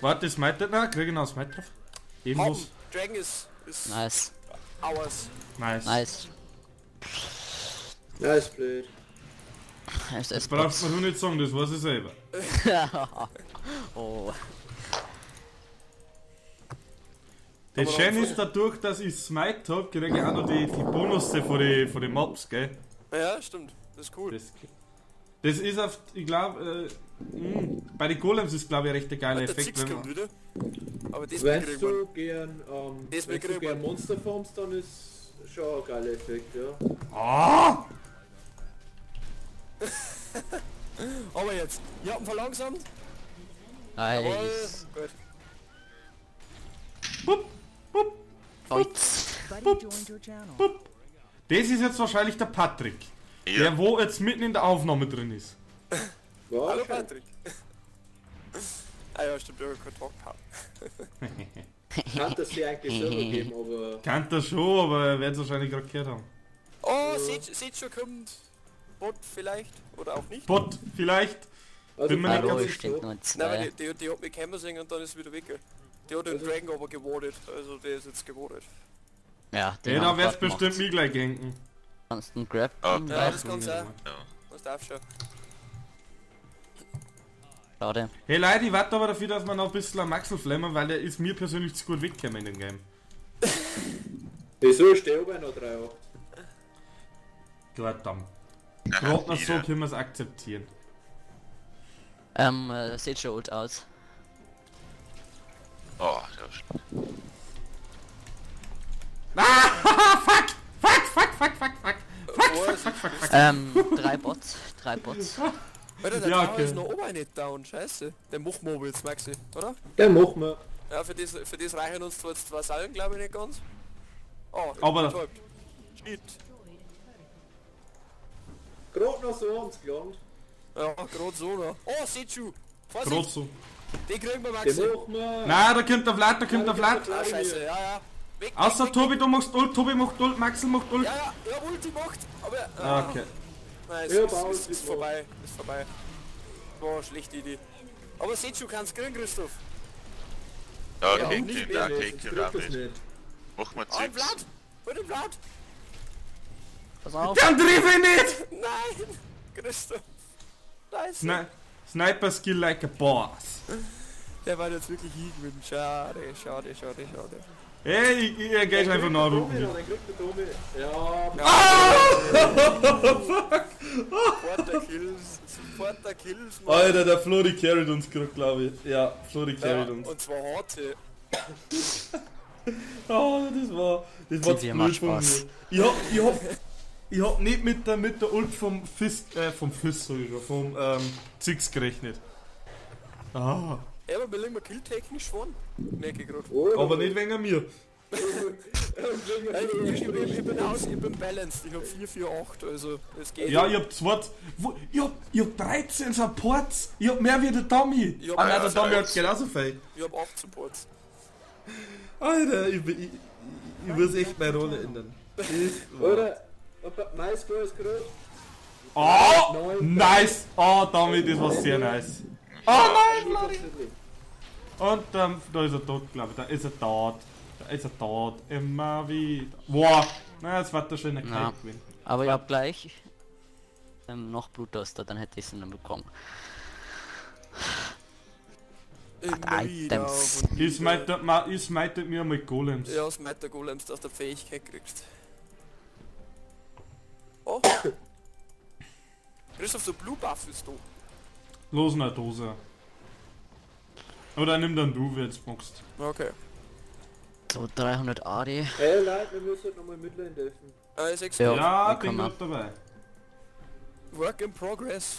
Speaker 1: Warte, das Smite, nein, krieg ich noch Smite drauf. Eben
Speaker 5: Haben.
Speaker 1: was.
Speaker 5: Dragon ist
Speaker 4: Nice,
Speaker 5: ours.
Speaker 1: Nice.
Speaker 4: nice.
Speaker 2: Nice blöd.
Speaker 4: SS
Speaker 1: Das brauchst du mir nur nicht sagen, das weiß ich selber.
Speaker 4: Oh.
Speaker 1: Das
Speaker 5: Aber
Speaker 1: Schöne
Speaker 5: noch-
Speaker 1: ist dadurch, dass ich Smite hab, krieg ich auch noch die Bonusse von den Mobs, gell?
Speaker 5: Ja, stimmt. Das ist cool.
Speaker 1: Das ist auf, ich glaube, bei den Golems ist glaube ich ein recht geiler
Speaker 5: Der
Speaker 1: Effekt,
Speaker 5: Zix
Speaker 1: wenn
Speaker 5: kommt
Speaker 1: man,
Speaker 5: wieder. Aber das
Speaker 2: Wenn
Speaker 5: kriegen wir.
Speaker 2: du gern,
Speaker 5: Das
Speaker 2: wenn du
Speaker 5: kriegen wir.
Speaker 2: gern Monster formst, dann ist schon ein geiler Effekt, ja.
Speaker 1: Ah!
Speaker 5: Aber jetzt, ich hab ihn verlangsamt.
Speaker 4: Nice.
Speaker 5: Jawohl. Gut.
Speaker 1: Bup, bup,
Speaker 4: Bolz.
Speaker 6: Buddy joined your channel.
Speaker 1: bup. Das ist jetzt wahrscheinlich der Patrick,
Speaker 3: Ja.
Speaker 1: der wo jetzt mitten in der Aufnahme drin ist.
Speaker 5: Hallo
Speaker 2: Wahrscheinlich.
Speaker 5: Patrick. Ah ja, stimmt, ja, kein Talk
Speaker 2: Kann das dir eigentlich selber geben, aber
Speaker 1: Kann das schon, aber er wird es wahrscheinlich gerade gehört haben.
Speaker 5: Oh, seht schon kommt. Bot vielleicht oder auch nicht.
Speaker 1: Bot, vielleicht.
Speaker 2: also
Speaker 1: Bin mir nicht
Speaker 4: Hallo,
Speaker 1: ganz
Speaker 4: ich steht nur
Speaker 5: Nein, weil
Speaker 4: zwei.
Speaker 5: die hat mich kämmer sehen und dann ist wieder weg. Die hat den
Speaker 2: Also-
Speaker 5: Dragon aber gewardet, also der ist jetzt gewardet.
Speaker 4: Ja, den
Speaker 1: Ja, da
Speaker 4: haben wir
Speaker 1: wird's
Speaker 4: grad gemacht.
Speaker 1: bestimmt mich gleich ganken.
Speaker 4: Kannst du einen Grab?
Speaker 3: Ah.
Speaker 5: Ja, das kann sein.
Speaker 3: Ja.
Speaker 5: Das darf schon.
Speaker 4: Schade.
Speaker 1: Hey Leute, ich warte aber dafür, dass wir noch ein bisschen am Maxel flammen, weil der ist mir persönlich zu gut weggekommen in dem Game.
Speaker 2: Wieso stehe ich aber noch 3,8?
Speaker 1: Gut, dann. Gerade noch so
Speaker 3: Wieder.
Speaker 1: können wir es akzeptieren.
Speaker 4: Sieht schon old aus.
Speaker 3: Oh, der ist
Speaker 1: Ah, fuck! Fuck, fuck, fuck, fuck, fuck! Fuck, fuck, fuck, fuck, fuck.
Speaker 4: Drei Bots. Drei Bots.
Speaker 5: Alter, der
Speaker 1: Ja,
Speaker 5: Tower
Speaker 1: okay.
Speaker 5: ist noch oben nicht down, scheiße. Den machen wir aber jetzt, Maxi, oder?
Speaker 2: Den machen wir.
Speaker 5: Ja, für das reichen uns zwar jetzt zwei Seilen, glaube ich, nicht ganz. Oh,
Speaker 1: Aber-
Speaker 5: betäubt. Shit.
Speaker 2: Gerade noch so ans gelangt.
Speaker 5: Ja, gerade so noch. Oh, Sechu! Vorsicht!
Speaker 1: Gerade so.
Speaker 5: Den kriegen wir, Maxi.
Speaker 1: Nein, da kommt der Vlad, da kommt der Vlad.
Speaker 5: Ah, scheiße, ja, ja. Weg,
Speaker 1: Außer
Speaker 5: weg,
Speaker 1: Tobi, du machst Ult, Tobi macht Ult, Maxel macht Ult.
Speaker 5: Ja, ja, ich hab Ulti gemacht, aber...
Speaker 1: Okay.
Speaker 5: Nein, es
Speaker 2: Ja,
Speaker 5: ist vorbei, ist vorbei. Boah, schlechte Idee. Aber Seju kannst kriegen, Christoph.
Speaker 3: Ja,
Speaker 2: Ja,
Speaker 3: kick
Speaker 2: nicht
Speaker 3: ihn da,
Speaker 2: mehr,
Speaker 3: kick
Speaker 2: sonst
Speaker 3: ihn da
Speaker 2: kriegt das
Speaker 3: mit.
Speaker 2: nicht.
Speaker 3: Mach mal
Speaker 5: Ah, ein
Speaker 3: Zix.
Speaker 5: Vlad! Hol den Vlad!
Speaker 4: Pass auf.
Speaker 1: Dann triff ich nicht!
Speaker 5: Nein! Christoph! Nice!
Speaker 1: Sniper Skill like a boss.
Speaker 5: Der war jetzt wirklich hingewinnen. Schade, schade, schade, schade.
Speaker 1: Ey, ich engage einfach nach
Speaker 2: Tobi,
Speaker 1: unten.
Speaker 2: dann kriegt der Tobi. Ja,
Speaker 5: Supporter Kills, Supporter Kills, Mann.
Speaker 1: Alter, der Flori carried uns gerade, glaube ich. Ja, Flori
Speaker 5: Ja,
Speaker 1: carried uns.
Speaker 5: und zwar harte.
Speaker 1: Oh, das war zu
Speaker 4: Sie macht
Speaker 1: blöd von
Speaker 4: Spaß.
Speaker 1: mir. Ich hab nicht mit der Ult vom Fist, vom Fist, sag ich schon, vom Zix gerechnet. Ah,
Speaker 5: Ja, aber wir liegen mal killtechnisch vorn. Merke ich grad.
Speaker 2: Oh,
Speaker 1: aber nicht wegen mir.
Speaker 5: Ja, ich bin aus, ich bin balanced. Ich hab 4, 4, 8, also es geht.
Speaker 1: Ja, ich hab zwei, wo, ich hab 13 Supports. Ich hab mehr wie der Tommy.
Speaker 5: Ich hab
Speaker 1: Ah nein, der Tommy hat
Speaker 3: 13.
Speaker 1: genauso viel.
Speaker 5: Ich hab 8 Supports.
Speaker 1: Alter, ich muss echt meine Rolle ändern.
Speaker 2: Oder, aber mein Score ist gerade
Speaker 1: Oh, nice. Oh, Tommy, das war sehr nice. Oh nein, Flori. Und da ist er tot, glaube ich. Da ist er tot. Da ist er tot. Immer wieder. Boah. Na, jetzt wird er schon in der
Speaker 4: Na.
Speaker 1: Kite gewinnen.
Speaker 4: Aber ich hab gleich noch Blutdurst, dann hätte ich es dann bekommen.
Speaker 5: Immer wieder
Speaker 4: Items.
Speaker 5: auf und
Speaker 1: Ich smite mir mal Golems.
Speaker 5: Ja, smite der Golems, dass du Fähigkeit kriegst. Oh! Christoph, der Blue Buff ist da.
Speaker 1: Los in der Dose. Oder nimm dann du, wenn du magst.
Speaker 5: Okay.
Speaker 4: So, 300 AD.
Speaker 2: Ey, Leute, wir müssen nochmal mitleiden dürfen.
Speaker 5: 6
Speaker 4: Ja.
Speaker 1: Ja,
Speaker 4: wir
Speaker 1: bin
Speaker 4: kommen.
Speaker 1: grad dabei.
Speaker 5: Work in progress.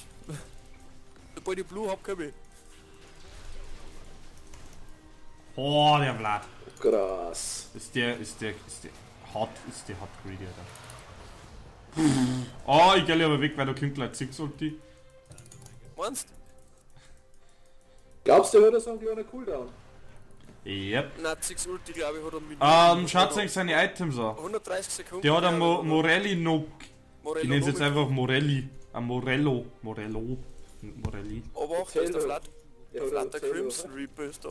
Speaker 5: Sobald ich Blue hab, komm ich.
Speaker 1: Oh, der Vlad.
Speaker 2: Krass.
Speaker 1: Ist der hot greedy, Alter. Oh, ich geh aber weg, weil da kommt gleich Zix Ulti.
Speaker 5: Meinst?
Speaker 2: Glaubst du, hat er so einen kleinen Cooldown?
Speaker 1: Yep.
Speaker 5: Na, 6 Ulti, glaube ich, hat er Minuten.
Speaker 1: Schaut euch seine Items an.
Speaker 5: 130 Sekunden.
Speaker 1: Der hat einen
Speaker 5: glaub ich,
Speaker 1: Morelli Nook.
Speaker 5: Morello
Speaker 1: Ich nenne es jetzt
Speaker 5: Nock.
Speaker 1: einfach Morelli. Ein Morello. Morello. Morelli.
Speaker 5: Aber auch, da ist der Vlad.
Speaker 2: Der
Speaker 5: Der
Speaker 2: hat
Speaker 5: Vlad,
Speaker 2: einen
Speaker 5: der
Speaker 2: Zähler,
Speaker 5: Crimson Reaper ist da.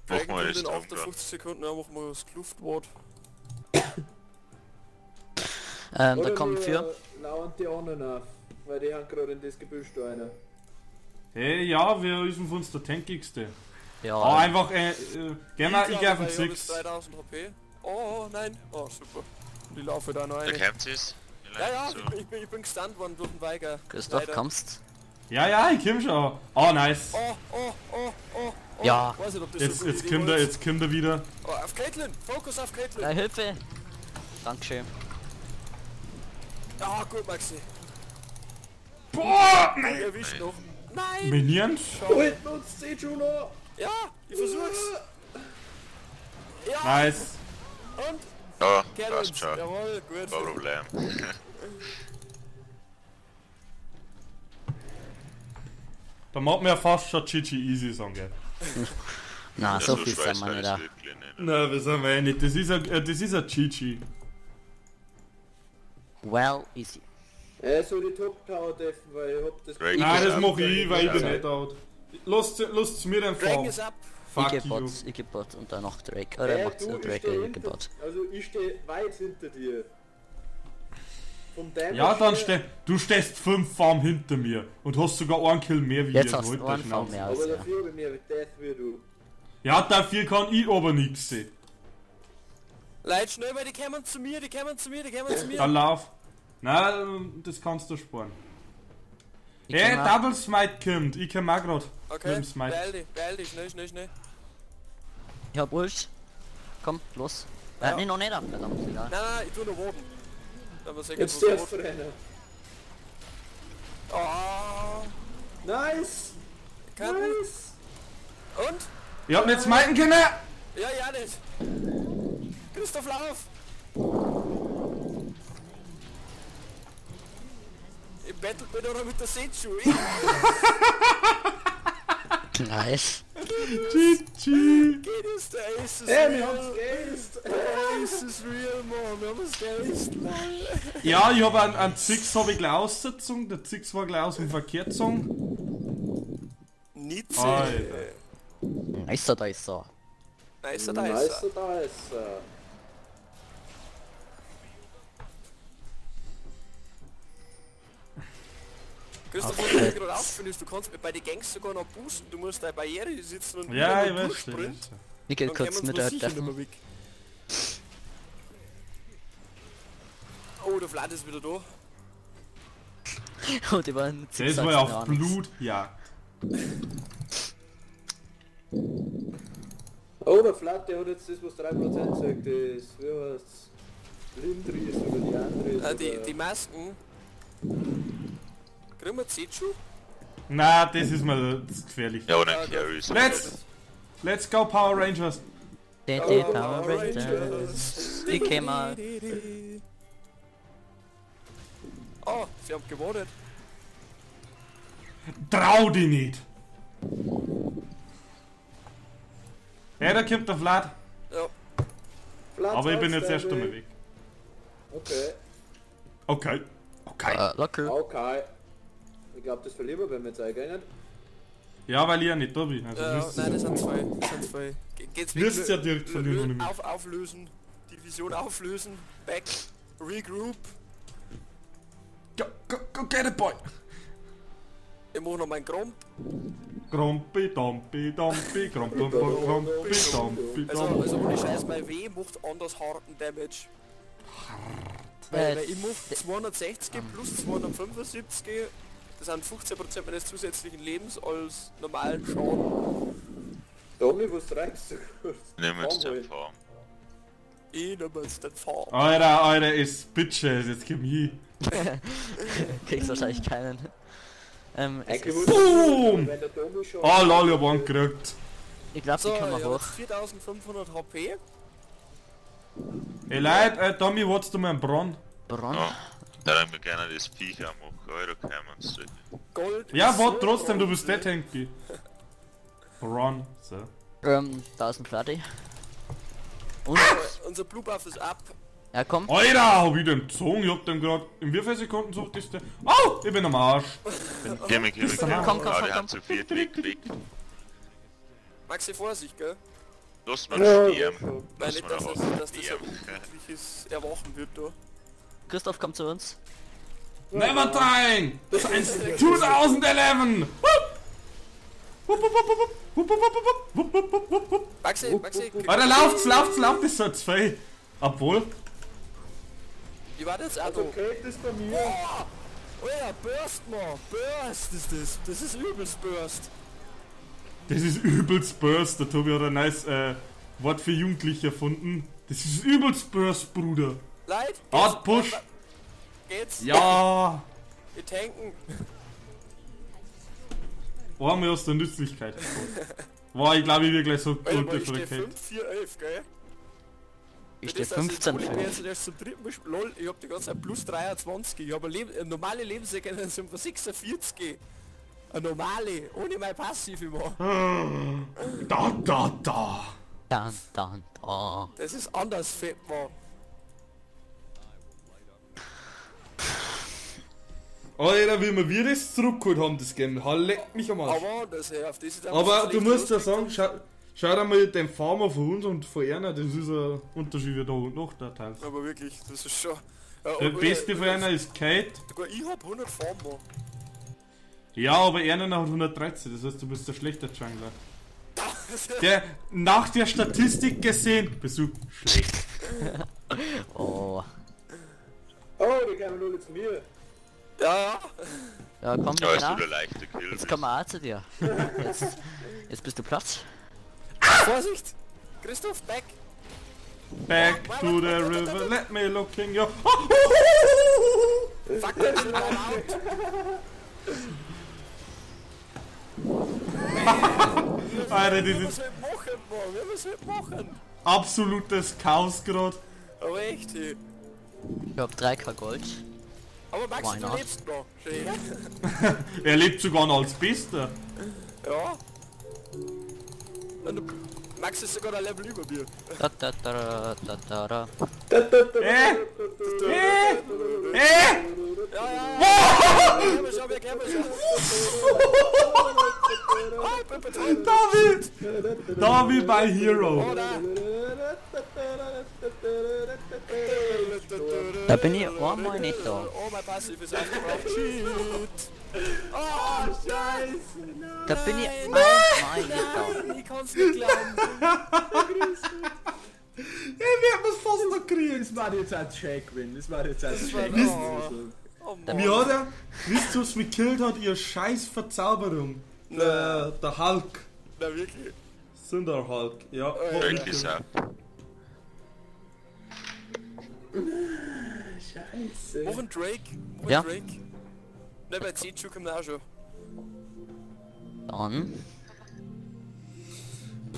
Speaker 3: Mach
Speaker 5: Dragon
Speaker 3: mal
Speaker 5: kommt
Speaker 3: das
Speaker 5: in
Speaker 3: Drum da.
Speaker 5: 58 Sekunden, ja, machen wir das Luftwort.
Speaker 4: Da
Speaker 2: Oder
Speaker 4: kommen
Speaker 2: wir
Speaker 4: vier.
Speaker 2: Lauern die anderen auf, weil die haben gerade in das Gebüsch da einer.
Speaker 1: Hey, ja, wer ist denn von uns der tankigste?
Speaker 4: Ja,
Speaker 1: Oh, einfach, geh mal, ich
Speaker 5: glaub,
Speaker 1: geh auf
Speaker 5: weil
Speaker 1: den
Speaker 5: ich hab jetzt
Speaker 1: Six.
Speaker 5: 3000 HP. Oh, nein. Oh, super. Die laufe da noch
Speaker 3: Da
Speaker 5: eine.
Speaker 3: kämpft es.
Speaker 5: Ja, ja,
Speaker 3: So.
Speaker 5: ich bin gestunt worden durch den Weiger.
Speaker 4: Christoph,
Speaker 5: Leider.
Speaker 4: kommst?
Speaker 1: Ja, ja, ich komm schon. Oh, nice.
Speaker 5: Oh, oh, oh, oh, oh.
Speaker 4: Ja.
Speaker 5: Weiß nicht, ob das
Speaker 1: Jetzt,
Speaker 5: so eine
Speaker 1: jetzt
Speaker 5: gute
Speaker 1: kommt
Speaker 5: Idee
Speaker 1: er,
Speaker 5: war.
Speaker 1: jetzt kommt er wieder.
Speaker 5: Oh, auf Caitlyn! Fokus auf Caitlyn!
Speaker 4: Ja, Hilfe! Dankeschön.
Speaker 5: Ah, gut, Maxi.
Speaker 1: Boah!
Speaker 5: Ich erwischt noch. Nein!
Speaker 1: Minions?
Speaker 5: Schade.
Speaker 2: Holt uns die Juno!
Speaker 5: Ja, ich versuch's. Ja,
Speaker 1: Nice.
Speaker 5: und
Speaker 3: Ja,
Speaker 5: Kerl
Speaker 3: passt
Speaker 5: uns.
Speaker 3: schon.
Speaker 5: Jawohl, gut.
Speaker 3: Kein Problem.
Speaker 1: Da macht mir ja fast schon GG easy sagen, gell?
Speaker 4: Na,
Speaker 3: Ja,
Speaker 4: so viel
Speaker 3: schwer
Speaker 4: sind wir
Speaker 3: ist
Speaker 4: nicht
Speaker 3: das
Speaker 4: da.
Speaker 3: wirklich nicht.
Speaker 1: Nein, wir sind wir eh nicht. Das ist ein GG.
Speaker 4: Well, easy.
Speaker 2: Soll die Top Tower deffen, weil ich hab das...
Speaker 3: Dragon
Speaker 1: Nein,
Speaker 3: ist
Speaker 1: das
Speaker 3: up.
Speaker 1: mach ich, weil ich bin
Speaker 3: Ja.
Speaker 1: nicht out. Lasst mir den
Speaker 5: Dragon
Speaker 1: fahren.
Speaker 5: ist up.
Speaker 1: Fuck
Speaker 4: Ich geh
Speaker 1: you.
Speaker 4: Bot, ich geh Bot und dann noch Drake. Oder macht
Speaker 2: Du, ich
Speaker 4: Drake,
Speaker 2: steh
Speaker 4: ich geh
Speaker 2: hinter,
Speaker 4: Bot.
Speaker 2: also ich steh weit hinter dir. Vom Damage
Speaker 1: Ja, dann
Speaker 2: her-
Speaker 1: steh, du stehst 5 Farm hinter mir und hast sogar einen Kill mehr wie
Speaker 4: Jetzt
Speaker 1: ich.
Speaker 4: hast du
Speaker 1: Halt
Speaker 4: einen
Speaker 1: deine
Speaker 4: Farm
Speaker 1: Schnauze.
Speaker 4: mehr als
Speaker 2: Aber
Speaker 4: er.
Speaker 2: dafür hab ich mehr Death wie du.
Speaker 1: Ja, dafür kann ich aber nichts sehen.
Speaker 5: Leute, schnell, weil die kommen zu mir, die kommen zu mir, die kommen zu mir.
Speaker 1: Dann lauf. Nein, das kannst du sparen.
Speaker 4: Ich
Speaker 1: Hey,
Speaker 4: geh mal-
Speaker 1: Double Smite kommt. Ich komm auch grad.
Speaker 5: Okay,
Speaker 1: Mit dem Smite.
Speaker 5: beeil dich, schnell, schnell, schnell.
Speaker 4: Ich hab Ult. Komm, los.
Speaker 5: Ja.
Speaker 4: Nee, noch nicht ab, verdammt, egal.
Speaker 5: Nein, nein, ich tu noch Woden. Dann wir sehen,
Speaker 2: Jetzt
Speaker 5: was
Speaker 2: darfst
Speaker 5: rot.
Speaker 2: du rennen.
Speaker 5: Ah,
Speaker 2: Nice!
Speaker 5: kann.
Speaker 2: Nice!
Speaker 5: Und?
Speaker 1: Ich hab nicht smiten können!
Speaker 5: Ja, ja, nicht. Christoph, lauf! Battelt mich noch mit der Seju.
Speaker 4: Nice.
Speaker 1: GG.
Speaker 5: Geht es, der Ace ist
Speaker 2: Ey, wir
Speaker 5: real.
Speaker 2: haben's geaced.
Speaker 5: Ace ist real, man. Wir haben's geaced, lol.
Speaker 1: Ja, ich hab einen Zix hab ich gleich ausgezogen. Der Zix war gleich aus dem Verkehr gezogen.
Speaker 5: Nitze.
Speaker 1: Alter.
Speaker 4: Nicer Dicer.
Speaker 5: Nicer, nicer.
Speaker 2: Nicer, nicer.
Speaker 5: Christoph, was mir gerade aufgefallen ist, du kannst bei den Gangs sogar noch boosten, du musst deine Barriere sitzen und
Speaker 1: Ja, ich
Speaker 5: wieder nur
Speaker 1: weiß schon.
Speaker 5: durchsprint.
Speaker 4: Nickel
Speaker 5: Dann
Speaker 4: kurz
Speaker 5: kommen
Speaker 4: mit
Speaker 5: wir
Speaker 4: der
Speaker 5: sicher nicht
Speaker 4: Deffen.
Speaker 5: mehr weg. Oh, der Vlad ist wieder da.
Speaker 4: Und die waren
Speaker 1: Der ist mal auf Blutjagd.
Speaker 2: Oh, der Flat, der hat jetzt das, was 3% sagt, das, wie heißt's? Lindris oder die Andris.
Speaker 5: Ah,
Speaker 2: oder...
Speaker 5: die Masken. Kriegen wir Seju?
Speaker 1: Na, das ist mir zu gefährlich.
Speaker 3: Ja, und ein Carry ist
Speaker 1: Let's go Power Rangers.
Speaker 4: Power Rangers. Die kämen.
Speaker 5: Oh, sie haben gewonnen.
Speaker 1: Trau dich nicht. Ja, da kommt der Vlad.
Speaker 5: Ja.
Speaker 2: Flat
Speaker 1: Aber ich bin jetzt
Speaker 2: hat's,
Speaker 1: erst
Speaker 2: David.
Speaker 1: einmal weg.
Speaker 2: Okay.
Speaker 1: Okay. Okay.
Speaker 4: Locker.
Speaker 2: Okay. Ich glaube, das verlieren wir, wenn wir jetzt eingehen.
Speaker 1: Ja, weil ich ja nicht da bin. Also
Speaker 5: Ja,
Speaker 1: müsst
Speaker 5: nein, das sind zwei. Das sind zwei. Geht's weg?
Speaker 1: Wirst ja direkt verlieren ohne mich.
Speaker 5: Auflösen. Division auflösen. Back. Regroup.
Speaker 1: Go, go, go get it, boy!
Speaker 5: Ich mach noch meinen Gromp.
Speaker 1: Grompi, dompi, dompi, gromp, domp, grompi, dompi,
Speaker 5: Also,
Speaker 1: dompi.
Speaker 5: also ohne Scheiß, mein W macht anders harten Damage. Weil ich mach 260 plus 275, das sind 15% meines zusätzlichen Lebens als normalen Schaden.
Speaker 2: Domi, was trägst du kurz?
Speaker 3: Nimm jetzt den
Speaker 2: Farm
Speaker 3: Farm.
Speaker 5: Ich nehme jetzt den Farm.
Speaker 1: Alter, Alter, ist Bitches, jetzt komm ich.
Speaker 4: Kriegst wahrscheinlich keinen. Es
Speaker 2: Eigentlich
Speaker 4: ist,
Speaker 2: würde
Speaker 1: Boom!
Speaker 2: Wenn der Domi schon...
Speaker 1: Ah, lol, ich hab einen gekriegt.
Speaker 4: ich glaube,
Speaker 5: So,
Speaker 4: die
Speaker 5: ich
Speaker 4: kommen
Speaker 5: hab
Speaker 4: hoch.
Speaker 5: jetzt 4500 HP.
Speaker 1: Ey Leute, Tommy, wolltest du mal einen Bronn?
Speaker 4: Bronn.
Speaker 3: Ja. Da haben wir gerne das Viech auch machen, Alter, können wir uns nicht.
Speaker 5: Gold.
Speaker 1: Ja,
Speaker 5: ist
Speaker 1: wart
Speaker 5: so
Speaker 1: trotzdem, du bist
Speaker 5: groß,
Speaker 1: dead, Henki. Bronn, so.
Speaker 4: Da ist ein Platte. Und,
Speaker 5: Unser Blue Buff ist ab.
Speaker 4: ja komm.
Speaker 1: Alter, hab ich den gezogen? Ich hab den grad. In wie vielen Sekunden sucht ist der? Oh, ich bin am Arsch.
Speaker 3: Geh mir, geh mir, geh mir.
Speaker 4: Komm, komm,
Speaker 3: Ah,
Speaker 4: komm,
Speaker 3: die
Speaker 4: komm.
Speaker 3: haben zu viel, weg, weg.
Speaker 5: Maxi, Vorsicht, gell?
Speaker 3: Lass mal
Speaker 2: Ja,
Speaker 3: sterben.
Speaker 2: schon.
Speaker 5: Weil
Speaker 3: Lass
Speaker 5: nicht,
Speaker 3: mal
Speaker 5: dass
Speaker 3: auch
Speaker 5: das, dass das ein
Speaker 3: sterben.
Speaker 5: unglückliches Erwachen wird da.
Speaker 4: Christoph kommt zu uns.
Speaker 1: Never dying! Since 2011! Wupp! Wupp, wupp, wupp, wupp, wupp, wupp, wupp, wupp, wupp, wupp.
Speaker 5: Maxi, Maxi,
Speaker 1: Alter, lauft's, lauft's, lauft, das ist so zwei. Obwohl,
Speaker 5: ich warte jetzt auch
Speaker 2: Also
Speaker 5: da.
Speaker 2: Kate ist bei mir.
Speaker 5: Boah! Alter, Burst, man! Burst ist das! Das ist übelst Burst!
Speaker 1: das ist übelst Burst. Der Tobi hat ein nice Wort für Jugendliche erfunden. Das ist übelst Burst, Bruder.
Speaker 5: Leid!
Speaker 1: Hard Push.
Speaker 5: Geht's?
Speaker 1: Ja.
Speaker 5: Wir tanken!
Speaker 1: Einmal aus der Nützlichkeit. Boah, ich glaube, ich werde gleich so
Speaker 5: Alter,
Speaker 1: gut
Speaker 5: Mann, ich
Speaker 1: von der
Speaker 5: steh
Speaker 1: Kate.
Speaker 5: 5, 4, 11, gell?
Speaker 4: Ich stehe
Speaker 5: Das ist
Speaker 4: 15
Speaker 5: Ich bin
Speaker 4: 5.
Speaker 5: jetzt erst zum dritten Mal LOL, ich hab die ganze Zeit plus 23. Ich hab eine normale Lebenserkennung von 46. Eine normale, ohne mein Passiv immer.
Speaker 1: Da, da, da.
Speaker 4: Dan, dan, da.
Speaker 5: Das ist anders fett, man.
Speaker 1: Alter, wie wir das zurückgeholt haben, das Game. Ha, leck mich am Arsch.
Speaker 5: Aber anders, ey, auf das ist einfach
Speaker 1: Aber
Speaker 5: so
Speaker 1: du
Speaker 5: schlecht
Speaker 1: musst ja
Speaker 5: losgegangen.
Speaker 1: sagen, schau dir mal den Farmer von uns und von einer, das ist ein Unterschied wie da und noch der Teil.
Speaker 5: Aber wirklich, das ist schon... Ja,
Speaker 1: Der beste von einer ist Kate.
Speaker 5: Sogar ich hab 100 Farmer.
Speaker 1: Ja, aber einer hat 113, das heißt, du bist der schlechte Jungler. Der, nach der Statistik gesehen, bist du schlecht.
Speaker 4: Oh.
Speaker 2: Oh, die kommen alle zu mir.
Speaker 5: Ja, ja.
Speaker 4: Ja, komm,
Speaker 3: Ja, ist
Speaker 4: nach.
Speaker 3: du der leichte Kill.
Speaker 4: Jetzt kommen wir auch zu dir. Jetzt bist du platt.
Speaker 5: Vorsicht! Christoph, back!
Speaker 1: Back to the river, let me look in your...
Speaker 5: Fuck, that shit, I'm out!
Speaker 1: Alter,
Speaker 5: Wir
Speaker 1: das ist
Speaker 5: müssen halt machen, Mann. Wir müssen halt machen.
Speaker 1: absolutes Chaos gerade.
Speaker 5: Aber echt, ey.
Speaker 4: Ich hab 3k Gold.
Speaker 5: Aber Maxi, du lebst noch. Schön.
Speaker 1: Er lebt sogar noch als Bester.
Speaker 5: Ja. Und Max ist sogar ein Level über mir.
Speaker 4: Da da da da da da.
Speaker 5: Ja, ja, ja. Geh mal schon.
Speaker 1: David! David, my hero!
Speaker 4: Da bin ich einmal nicht da.
Speaker 5: Oh, mein Passiv ist aufgebraucht. Shit!
Speaker 2: Oh, Scheiße! Nein.
Speaker 4: Da bin ich einmal nicht da.
Speaker 5: Ich kann's nicht glauben.
Speaker 1: Ey, wir haben es fast noch gekriegt.
Speaker 2: Das war jetzt ein Check, Win. Das war jetzt ein Check.
Speaker 5: Oh, Mann.
Speaker 1: Wie hat er? Wisst ihr, was mich gekillt hat? Ihr scheiß Verzauberung. Der Hulk.
Speaker 5: Na wirklich?
Speaker 1: Sünder Hulk, ja.
Speaker 3: Wirklich auch.
Speaker 2: Scheiße.
Speaker 5: Mach einen Drake. Mach
Speaker 4: Ja.
Speaker 5: Drake. Ne, bei 10 Schuh kommt auch schon.
Speaker 4: Dann.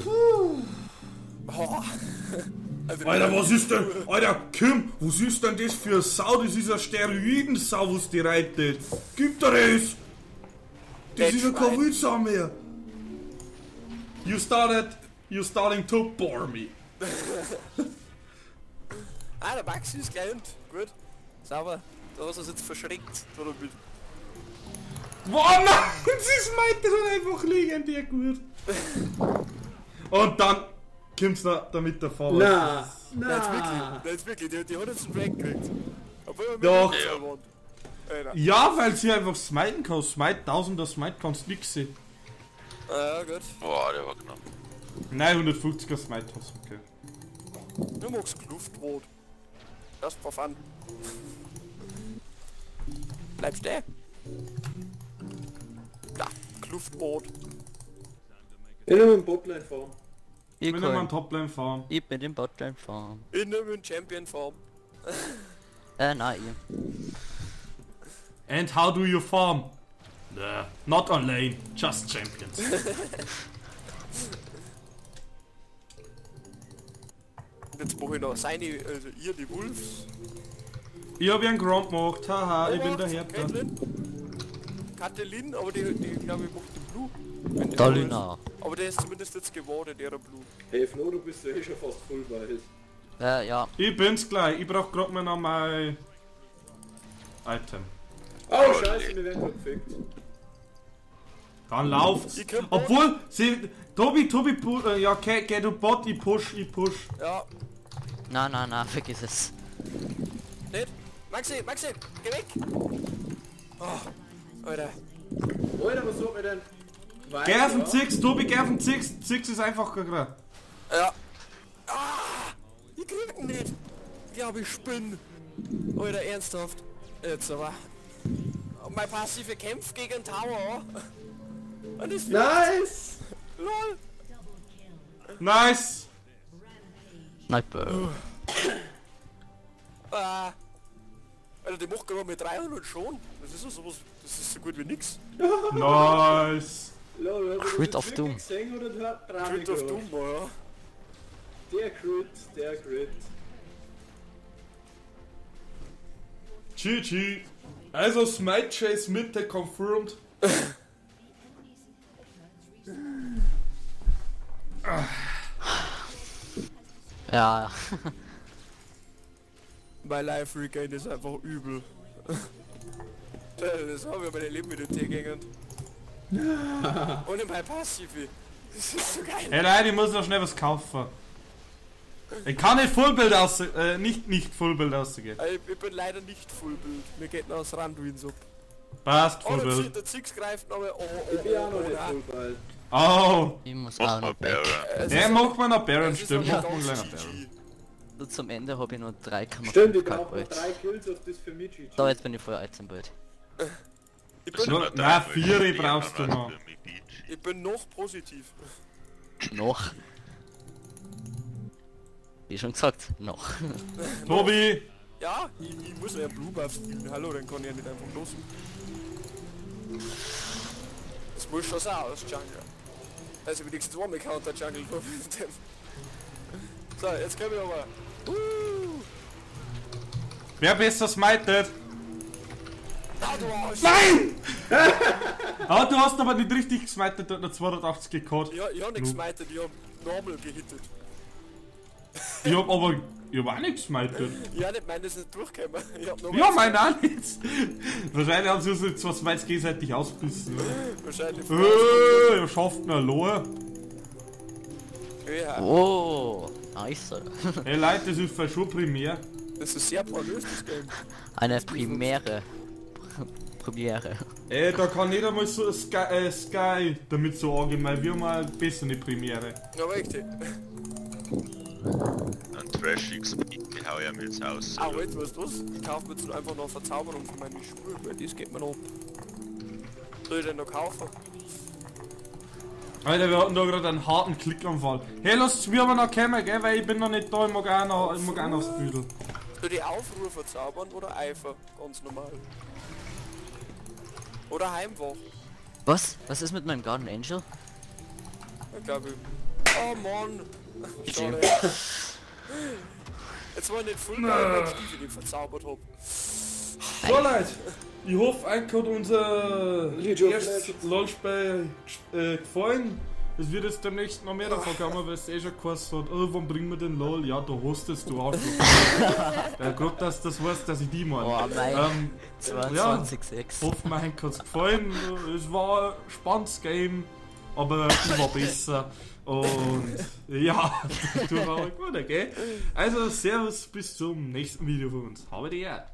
Speaker 1: Puh.
Speaker 5: Oh.
Speaker 1: Alter, was ist denn? Alter, Kim, was ist denn das für eine Sau? Das ist eine Steroidensau, was die reitet. Gib dir das! Das ist ja kein Wildsau mehr. You starting to bore me.
Speaker 5: Ah, der Maxi ist gleich und gut. Sauber. Da hast du es jetzt verschreckt. Da mit.
Speaker 1: Boah, nein! Sie smite dann einfach legendär gut. Und dann kommt's noch damit davor.
Speaker 2: Na,
Speaker 5: Nein, jetzt wirklich.
Speaker 2: na.
Speaker 5: Nein, jetzt wirklich. Die hat jetzt einen Drake gekriegt. Obwohl wir mit
Speaker 1: Doch.
Speaker 5: dem waren.
Speaker 1: Ja, weil sie einfach smiten kann. Smite 1000er Smite kannst nix sehen.
Speaker 5: Ah, ja, gut.
Speaker 3: Boah, der war knapp.
Speaker 1: Nein, 150er Smite hast du, okay.
Speaker 5: Du magst Luftbrot. Erst drauf an. Bleib stehen. Da, Kluftbrot.
Speaker 2: Ich nehme einen Botlane fahren.
Speaker 4: Ich
Speaker 1: Ich will einen
Speaker 4: kann.
Speaker 1: Toplane fahren.
Speaker 4: Ich bin im Botlane fahren.
Speaker 5: Ich nehme einen Champion Farm.
Speaker 4: Nein, ich.
Speaker 1: And how do you farm? Nah, not on lane, just champions.
Speaker 5: Und jetzt mache ich noch seine, also ihr die Wolves.
Speaker 1: Ich hab ja einen Gromp gemacht, haha, ich bin der Härter.
Speaker 5: Caitlyn. Catelyn, aber die glaube ich macht den Blue. Wenn die
Speaker 4: Dolina.
Speaker 5: so ist. Aber der ist zumindest jetzt geworden, der Blue.
Speaker 2: Hey Flo, du bist ja eh schon fast full weiß.
Speaker 4: Ja.
Speaker 1: Ich bin's gleich, ich brauch grad mal noch mein Item.
Speaker 2: Oh, scheiße, wir werden gerade gefickt.
Speaker 1: Dann lauft's.
Speaker 5: Ich komm Bot.
Speaker 1: Obwohl, sie, Tobi, ja, geh du Bot, ich push.
Speaker 5: Ja,
Speaker 4: Na, na, na, vergiss es.
Speaker 5: nicht? Maxi, Maxi, geh weg! Oh, Alter.
Speaker 2: Alter, was soll mir denn?
Speaker 1: Geh auf den Zix, Tobi, geh auf den Zix. Zix ist einfach gerade.
Speaker 5: Ja. Ah, ich krieg ihn nicht. Ich glaube, ich spinn. Alter, ernsthaft. Jetzt aber. Mein passive kämpft gegen Tower. Und ist
Speaker 2: Nice!
Speaker 5: LOL.
Speaker 1: Nice!
Speaker 4: Sniper.
Speaker 5: Ah. Alter, die macht gerade mit 300 schon. Das ist ja sowas. Das ist so gut wie nix.
Speaker 1: Nice!
Speaker 2: Lol, hast du
Speaker 4: Crit
Speaker 2: das
Speaker 4: of
Speaker 2: wirklich
Speaker 4: Doom.
Speaker 2: gesehen oder hat Drami
Speaker 5: Crit of
Speaker 2: gemacht?
Speaker 5: Doom, ja.
Speaker 2: Der Crit, der Crit.
Speaker 1: GG. Also Smite Chase Mitte confirmed.
Speaker 4: Ja.
Speaker 5: Mein Life Regain ist einfach übel. Das haben wir bei den Leben mit den Tiergängern. Und in mein Passive. Das ist so geil.
Speaker 1: Hey Leute, ich muss noch schnell was kaufen. Ich kann nicht Fullbuild aus, nicht Fullbuild ausgehen.
Speaker 5: Ich bin leider nicht Fullbuild. Mir geht noch das Randuins ab.
Speaker 1: Passt,
Speaker 5: Oh,
Speaker 1: Fullbuild.
Speaker 5: der Zix greift noch mal. Oh, oh,
Speaker 2: Ich bin auch
Speaker 5: oh,
Speaker 2: noch
Speaker 5: oh,
Speaker 2: nicht
Speaker 5: nein.
Speaker 2: voll bald.
Speaker 1: Oh!
Speaker 4: Ich muss
Speaker 3: Mach
Speaker 4: auch
Speaker 3: mal
Speaker 4: noch weg.
Speaker 3: Baron.
Speaker 5: Es
Speaker 1: Ja,
Speaker 5: ist
Speaker 1: mach mal noch Baron,
Speaker 5: es ist
Speaker 1: stimmt.
Speaker 5: noch
Speaker 1: Mach mal
Speaker 5: nicht
Speaker 1: gleich
Speaker 5: ganz
Speaker 1: noch Baron.
Speaker 5: GG.
Speaker 4: Nur zum Ende habe ich nur 3,5
Speaker 2: Stimmt, ich brauche noch
Speaker 4: Gold.
Speaker 2: 3 Kills auf das für mich, GG.
Speaker 4: Da, jetzt bin ich voll Itembild.
Speaker 5: Ich bin,
Speaker 1: Nur- na, 4 brauchst du noch.
Speaker 5: ich bin noch positiv.
Speaker 4: Noch. Wie schon gesagt, noch.
Speaker 1: Tobi!
Speaker 5: Ja, ich muss ja Blue Buff spielen. Hallo, dann kann ich ja nicht einfach los. Das muss schon sein aus Jungle. Also wenigstens einmal Counter Jungle. So, jetzt können wir aber.
Speaker 1: Wer besser smitet?
Speaker 5: Na, du Arsch!
Speaker 1: Nein! Ah, du hast aber nicht richtig gesmited, der hat noch 280 gehabt.
Speaker 5: Ja, ich hab nicht gesmited, ich hab normal gehittet.
Speaker 1: Ich hab aber. Ich hab auch nicht gesmited.
Speaker 5: Ja, nicht, meine ist nicht durchgekommen. Ich hab normal
Speaker 1: Ja, meine auch nicht. Wahrscheinlich haben sie uns zwei Smites gegenseitig ausbissen. Oder?
Speaker 5: Wahrscheinlich.
Speaker 1: Ihr schafft mir allein.
Speaker 5: Ja,
Speaker 4: Oh, nice.
Speaker 1: Hey Leute, das ist schon primär.
Speaker 5: das ist sehr pornös, das Game.
Speaker 4: Eine Primäre. Premiere.
Speaker 1: Ey, da kann jeder mal so Sky damit so angehen, weil wir haben eine bessere Premiere.
Speaker 5: Ja, richtig.
Speaker 3: Ein Trash XP, die hau ich mir jetzt aus.
Speaker 5: Ah, wait, weißt du was? Ich kaufe mir jetzt einfach noch Verzauberung für meine Schuhe, weil das geht mir noch. Soll ich denn noch kaufen?
Speaker 1: Alter, wir hatten da gerade einen harten Klickanfall. Hey, lasst mir aber noch kommen, gell, weil ich bin noch nicht da, ich mag auch noch, ich mag auch noch aufs Büdel.
Speaker 5: Soll ich Aufruhr verzaubern oder Eifer? Ganz normal. Oder Heimwach.
Speaker 4: Was? Was ist mit meinem Garden Angel?
Speaker 5: Ich glaube ich. Oh Mann! Schade. Jetzt war ich nicht voll geil, weil ich Stiefel nicht verzaubert hab.
Speaker 1: So Leute, ich hoffe, euch hat unser
Speaker 2: League of
Speaker 1: erstes
Speaker 2: Legends.
Speaker 1: LOL-Spiel gefallen. Es wird jetzt demnächst noch mehr davon kommen, weil es eh schon geheißen hat, oh, wann bringen wir den LOL? Ja, du hast es, du Arschloch. Ja, grad, dass das weißt, dass ich die meine.
Speaker 4: Oh, mein.
Speaker 1: Ja.
Speaker 4: 22,6.
Speaker 1: Hoffe, mir hat's gefallen. Es war ein spannendes Game, aber ich war besser. Und ja, du auch gut, okay? Also, servus, bis zum nächsten Video von uns. Habe die Ehre.